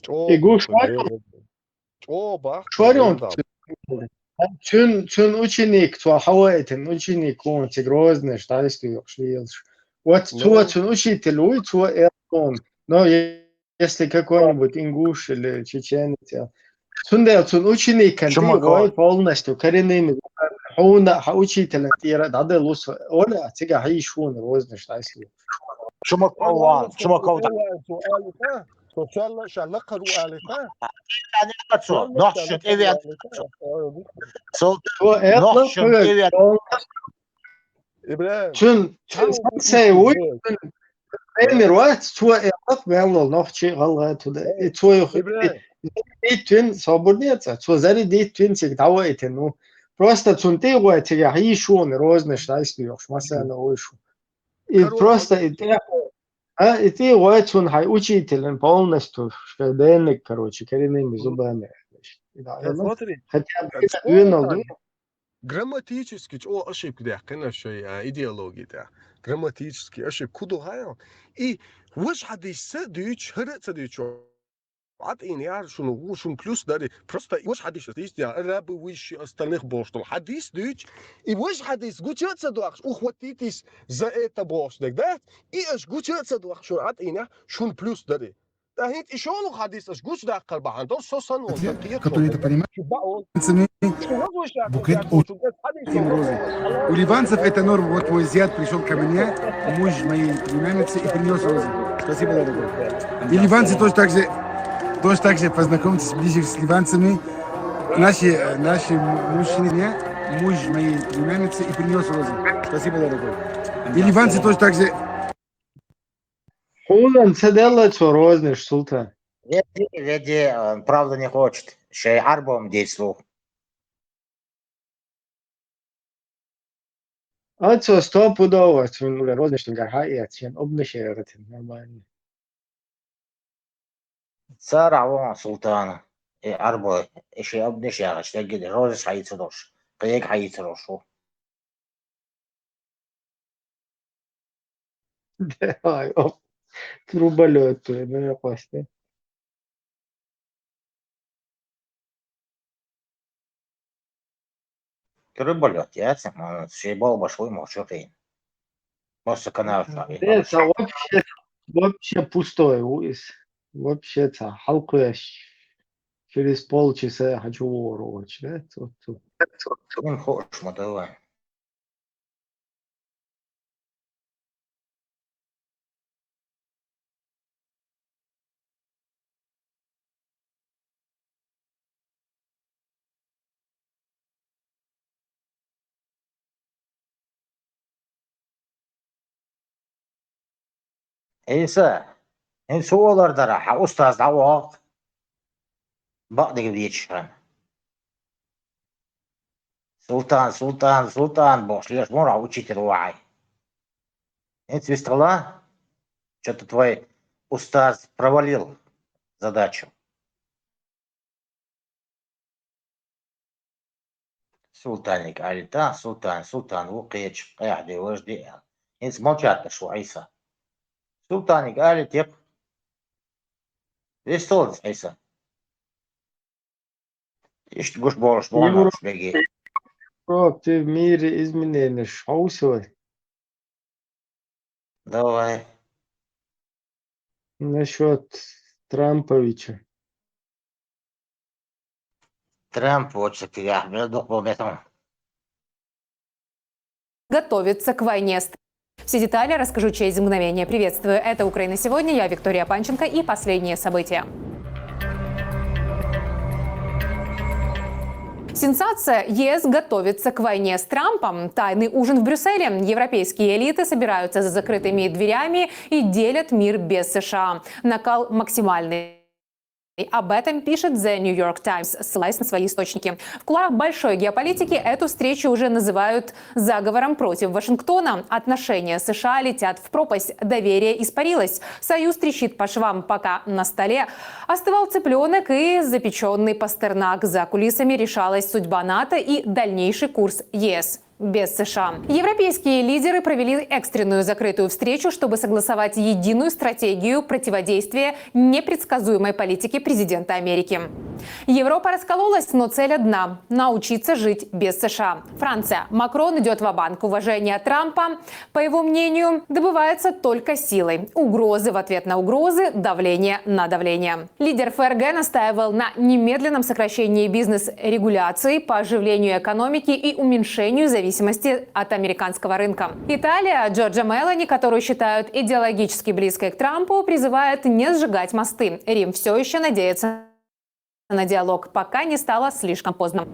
Игуш варён. Чӏо бахъ. Чӏо бахъ. Цун, цун ученик, цо хьаваитин ученик, он цига Грознеш дӏайсти йокъуш лелаш. Вот цо, цун учитель вуй, цо эр он. Но е-, если какой-нибудь ингуш или чеченец, я. Цундела цун ученикан тӏе гӏой полностью коренными. Хьуна, хьа учителан тӏера дӏадала лус, ола, цига хьийшун Грознеш дӏайсти. Чумаков, Чумаков. Цо, шалла, шалла кхару алита. Цо, нохчун эвиан. Цо, нохчун эвиан. Ибрагьим. Чун, чун сай вуй, чун эмир вац, цо эвак меллол нохчи гӏалгӏа туда. И цо юх. Ибрагьим. Диттвин, собур деца, цо зари диттвин циг дӏавайтин, ну. Просто цун тӏе гӏой цига хьийшун Грознеш дӏайсти йокъуш, масана ойшу. И просто, и тӏе А, и тӏе гӏой цун хьай учителан полностью, шкаденник, короче, коренными зубами. Да, ну, смотри, хотя бы это две ноль. Грамматически чӏо ошибка даьккхина шоай, а, идеология тӏа. Грамматически ошибка куду хьаял. И вож хьадис ца дуьйцу, хӏара ца дуьйцу. Ӏатӏийна яр шуна, ву шун плюс дари. Просто и вож хьадис ас дийс, я, арабы выше остальных болуш долу хьадис дуьйцу. И вож хьадис гуча а ца дохуш, ухватитесь за это болуш дег, да? И аш гуча а ца дохуш, шуна Ӏатӏийна, шун плюс дари. ТӀаккха хӀинца и шолгӀа хьадис аш гучадаккхар бахьана долуш со санна волу сан кхетар, который это понимает, букет от им розы. У ливанцев это норма. Вот мой зять пришёл ко мне, муж моей племянницы, и принёс розы. Спасибо, дорогой. И ливанцы тоже так же, тоже так же познакомьтесь ближе с ливанцами. Наши, э, наши му-, мужчины, муж моей племянницы, и принёс розы. Спасибо, дорогой. И ливанцы тоже так же. Хьуна ца делла цо розанаш, Султан? Веди, веди, он правда не хочет. Шай Ӏарбом дийцу. А цо стопудово, цуьнан розанаш цуьнгара хьаэца, шен обнаш яхатин, нормально. Цара вон Султана, и Ӏарбой, и шен обнаш яхаш, дегги де розанаш хьаийца долуш, кхега хьаийца долуш ву. Давай, оп. Труба лётает, ну, я просто. Труба лётает, яц, ма, шей болбаш вуй, ма, шо хин. Просто канал шо хин. Э, ца вообще, вообще пустой ву из. Вообще ца хьалкхуьш. Через полчаса хочу ворочать, да? Цу, цу. Ин хууш ма ду вайн. Ӏийса, хӀинца хӀун олар дара, хьан устаз дӀавогӀу, бакъдерг дийцча хьуна. Султан, Султан, Султан бохуш леш мура хьо учитель ву хьайн. ХӀинца вистхила, чё-то твой устаз провалил задачу. Султаниг аьлла, тӀаккха Султан, Султан ву кхечу, къехьа де, важа де аьлла. ХӀинца молчать деш ву Ӏийса. Султаниг аьлла тӀаккха. Весталлица Ӏийса. Иштта гуш болуш бу хьуна уьш бегий. Европе, в мире изменения хьовсой. Давай. Насчёт Трамповича. Трамп вот что ты, я, мне духовно там. Готовится к войне с... Все детали расскажу через мгновение. Приветствую. Это «Украина сегодня». Я Виктория Панченко и последние события. Сенсация. ЕС готовится к войне с Трампом. Тайный ужин в Брюсселе. Европейские элиты собираются за закрытыми дверями и делят мир без США. Накал максимальный. Об этом пишет The New York Times, ссылаясь на свои источники. В кулуарах большой геополитики эту встречу уже называют заговором против Вашингтона. Отношения США летят в пропасть, доверие испарилось. Союз трещит по швам, пока на столе остывал цыпленок и запеченный Пастернак. За кулисами решалась судьба НАТО и дальнейший курс ЕС без США. Европейские лидеры провели экстренную закрытую встречу, чтобы согласовать единую стратегию противодействия непредсказуемой политики президента Америки. Европа раскололась, но цель одна: научиться жить без США. Франция. Макрон идет ва-банк. Уважение Трампа, по его мнению, добывается только силой. Угрозы в ответ на угрозы, давление на давление. Лидер ФРГ настаивал на немедленном сокращении бизнес-регуляций, по оживлению экономики и уменьшению зависимости от американского рынка. Италия. Джорджа Мелони, которую считают идеологически близкой к Трампу, призывает не сжигать мосты. Рим все еще надеется на диалог, пока не стало слишком поздно.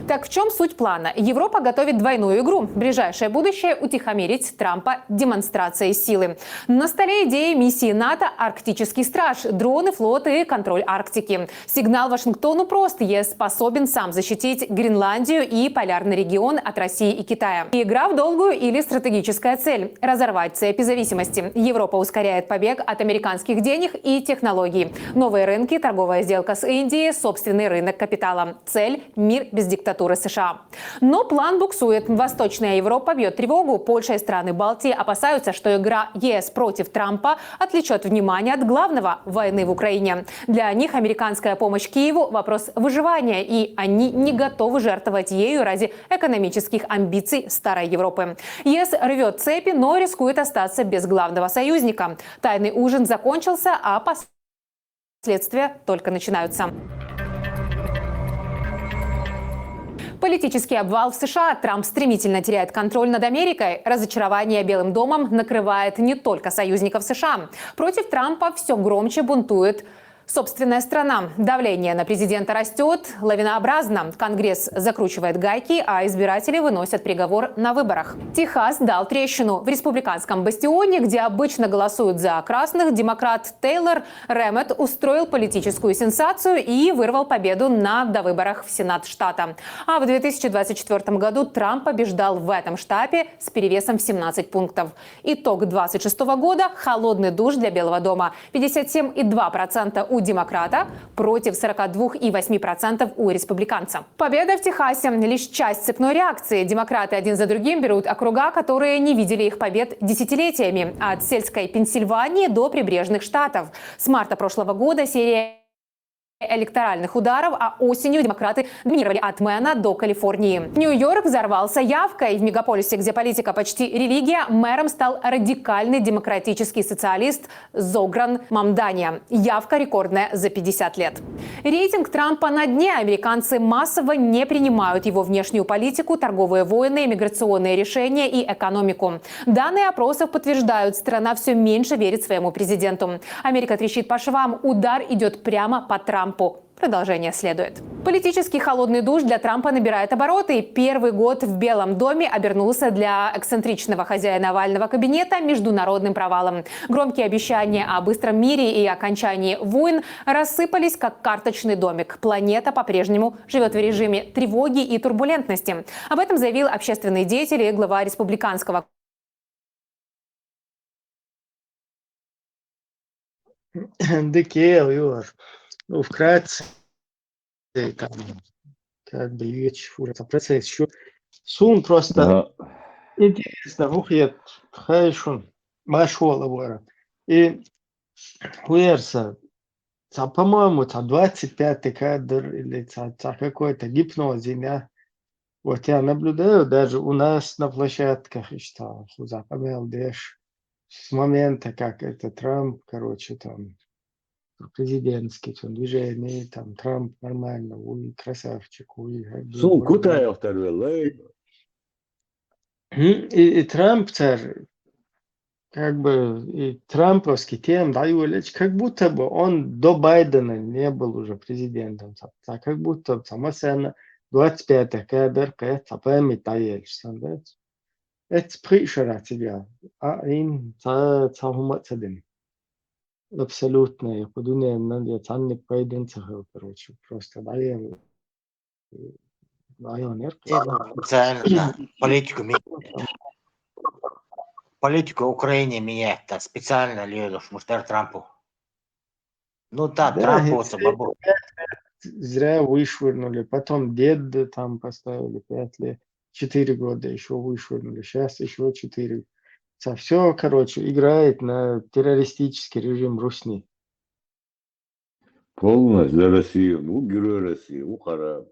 Так в чем суть плана? Европа готовит двойную игру. Ближайшее будущее — утихомирить Трампа демонстрацией силы. На столе идеи миссии НАТО «Арктический страж», дроны, флоты и контроль Арктики. Сигнал Вашингтону прост: ЕС способен сам защитить Гренландию и Полярный регион от России и Китая. Игра в долгую или стратегическая цель — разорвать цепи зависимости. Европа ускоряет побег от американских денег и технологий. Новые рынки, торговая сделка с Индией, собственный рынок капитала. Цель — мир без диктатуры США. Но план буксует. Восточная Европа бьет тревогу. Польша и страны Балтии опасаются, что игра ЕС против Трампа отвлечет внимание от главного — войны в Украине. Для них американская помощь Киеву — вопрос выживания, и они не готовы жертвовать ею ради экономических амбиций старой Европы. ЕС рвет цепи, но рискует остаться без главного союзника. Тайный ужин закончился, а последствия только начинаются. Политический обвал в США. Трамп стремительно теряет контроль над Америкой. Разочарование Белым домом накрывает не только союзников США. Против Трампа все громче бунтует собственная страна. Давление на президента растет лавинообразно. Конгресс закручивает гайки, а избиратели выносят приговор на выборах. Техас дал трещину. В республиканском бастионе, где обычно голосуют за красных, демократ Тейлор Рэмет устроил политическую сенсацию и вырвал победу на довыборах в Сенат штата. А в две тысячи двадцать четвёртом году Трамп побеждал в этом штабе с перевесом в семнадцать пунктов. Итог двадцать шестого года — холодный душ для Белого дома. Пятьдесят семь и два процента у демократа против сорока двух и восьми процентов у республиканца. Победа в Техасе — лишь часть цепной реакции. Демократы один за другим берут округа, которые не видели их побед десятилетиями. От сельской Пенсильвании до прибрежных штатов. С марта прошлого года серия электоральных ударов, а осенью демократы доминировали от Мэна до Калифорнии. Нью-Йорк взорвался явкой. В мегаполисе, где политика почти религия, мэром стал радикальный демократический социалист Зогран Мамдания. Явка рекордная за пятьдесят лет. Рейтинг Трампа на дне. Американцы массово не принимают его внешнюю политику, торговые войны, миграционные решения и экономику. Данные опросов подтверждают: страна все меньше верит своему президенту. Америка трещит по швам, удар идет прямо по Трампу. Продолжение следует. Политический холодный душ для Трампа набирает обороты. Первый год в Белом доме обернулся для эксцентричного хозяина овального кабинета международным провалом. Громкие обещания о быстром мире и окончании войн рассыпались, как карточный домик. Планета по-прежнему живет в режиме тревоги и турбулентности. Об этом заявил общественный деятель и глава республиканского Дыкел, Юр. Ну, вкратце, там, как бы, ещё процесс ещё. Сум просто интересно, вухет, хайшун, машвала вара. И хуерса, ца, по-моему, ца двадцать пятый кадр или ца, ца какой-то гипноз, да. Вот я наблюдаю даже у нас на площадках, ишта, хуза памел деш, с момента, как это Трамп, короче, там, президентский там движение, там, Трамп нормально, уй, красавчик, уй. Сум кутайохтар веллай. И, и Трамп цар Как бы и трамповский тема, да, Юлич, как будто бы он до Байдена не был уже президентом. Ца, ца как будто бы ца масана двадцать пятое кабер кэ ца память да Юлич сан, да. Это пришара тебя. А им ца, ца хума ца дым. Абсолютно, я подумаю, надо я ца не Байден ца хэл, короче, просто да, я Район Э, специально, да. Политику ми-, политику Украины менять, да, специально ли это, что Трампу? Ну да, да, Трампу это бабу. Зря вышвырнули. Потом дед там поставили пять лет. Четыре года еще вышвырнули. Сейчас еще четыре. Со все, короче, играет на террористический режим Русни. Полностью за Россию. Ну, герой России, ну, харам.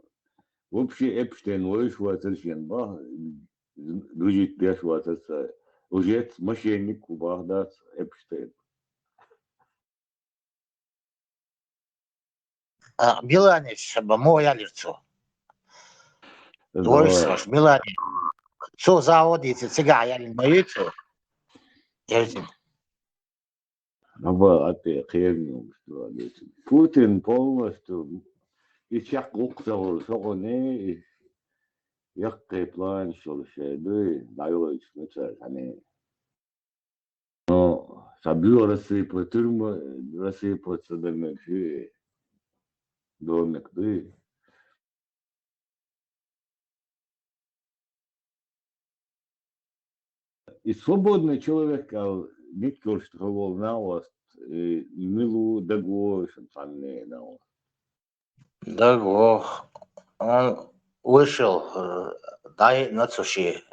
Вообще Эпштейн лоиш ватар шен ба, дружить беш ватар са. Уже мошенник у Багдад Эпштейн. А, Миланич, ба мо ялирцу. Дойс ваш, Миланич. Цо заводится, цига ялин моицу. Эрзин. Аба, атӀэ, херни, что ли. Путин полностью и чак гукъ сагъур согъуни, и яккъи план шул шейду, дайла ичмича, хани. Но сабил России по тюрьму, России по цудамек ши, домик ды. И свободный человек, а, не то, что волновалась, э, милу дагош, там не, ну. Даго, он вышел, э, дай на суши.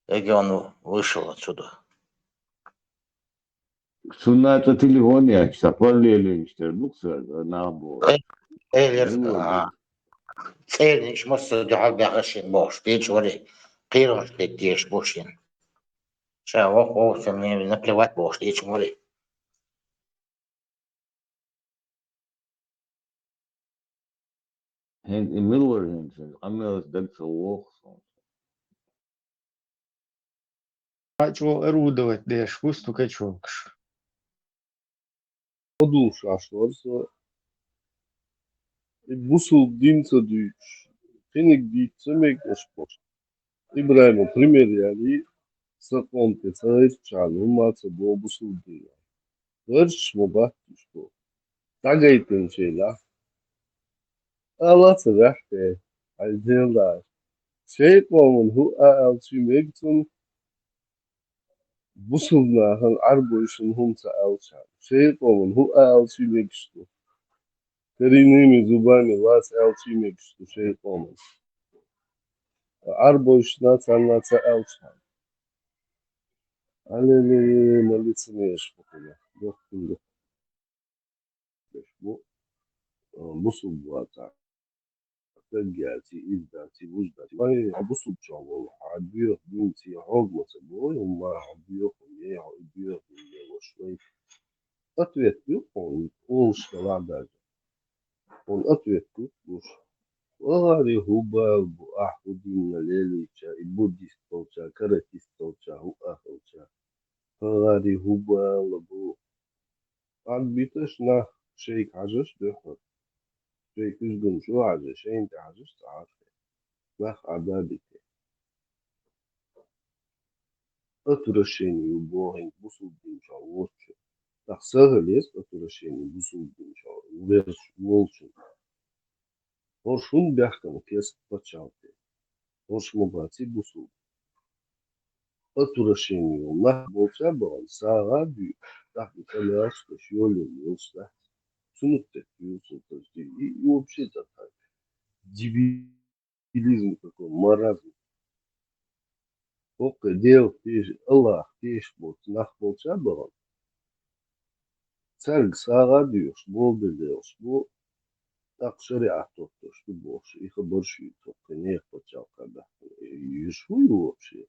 Эге он вышел отсюда. Цунна тӀа телефон яц, са параллельно иштта букса, набо. Э, э, лерс, ага. ЦӀерниш масса духьал бяхашин бош, течь вари, кирон штет деш бошин. Ша, ох, ох, са мне наплевать бош, течь вари. Хин и милвар хин сан, амелас даг ца вохсон. Ачо эрудовать деш, выстукачокш. Одул шаш варса. И бусул дин ца дуйч. Хиник дит ца мег эш пош. Ибрайма пример яли, са къомте ца гъирчан, ума ца бо бусул дин. Гъирч мо баттиш бо. Дагайтын шейла. Ала ца дахте, айзелда. Шей къомун ху а алчи мегцун, бусулна хан арбойшун хум ца алча. Шей къомун ху а алчи мегшту. Коренными зубами лац алчи мегшту шей къомун. Арбойшна цанна ца алча. Алеле, молиться не еш покуда. Дохтун дох. Бу, э, бусул буата. Таггати, издати, вуждати. Ай, а бусул чавол, а бюх, бинти, хогмаса бой, ума, а бюх, не, а бюх, не, вошлей. Ответ бюх, он, он шкала даже. Он ответ тут уж. Вагари хубал бу ахудин на лелича, и буддист толча, каратист толча, ху ахолча. Вагари хубал бу. Ад биташ нах шейк хажаш дехот. Шейк үзгүн шу хажа, шейн те хажаш цааш. Нах ада бите. Отвращение у Бога бусул дин ча лочу. Так сагалес отвращение бусул дин ча верш волчу. Оршун бяхкам кес пачалте. Орш мобаци бусул. Отвращение у нах болча боган сага бю. Так и камяшка шьёлю милста. Сунут те пьёсу, то есть и, и вообще-то так. Дебилизм какой, маразм. Окей, дел пеш, Аллах пеш бот, нах болча боган. Царг сага дюш, бол бе делш, бу так шариат тоттош, ду бош, и хабар ши токке, не пачал када. Юш ху вообще.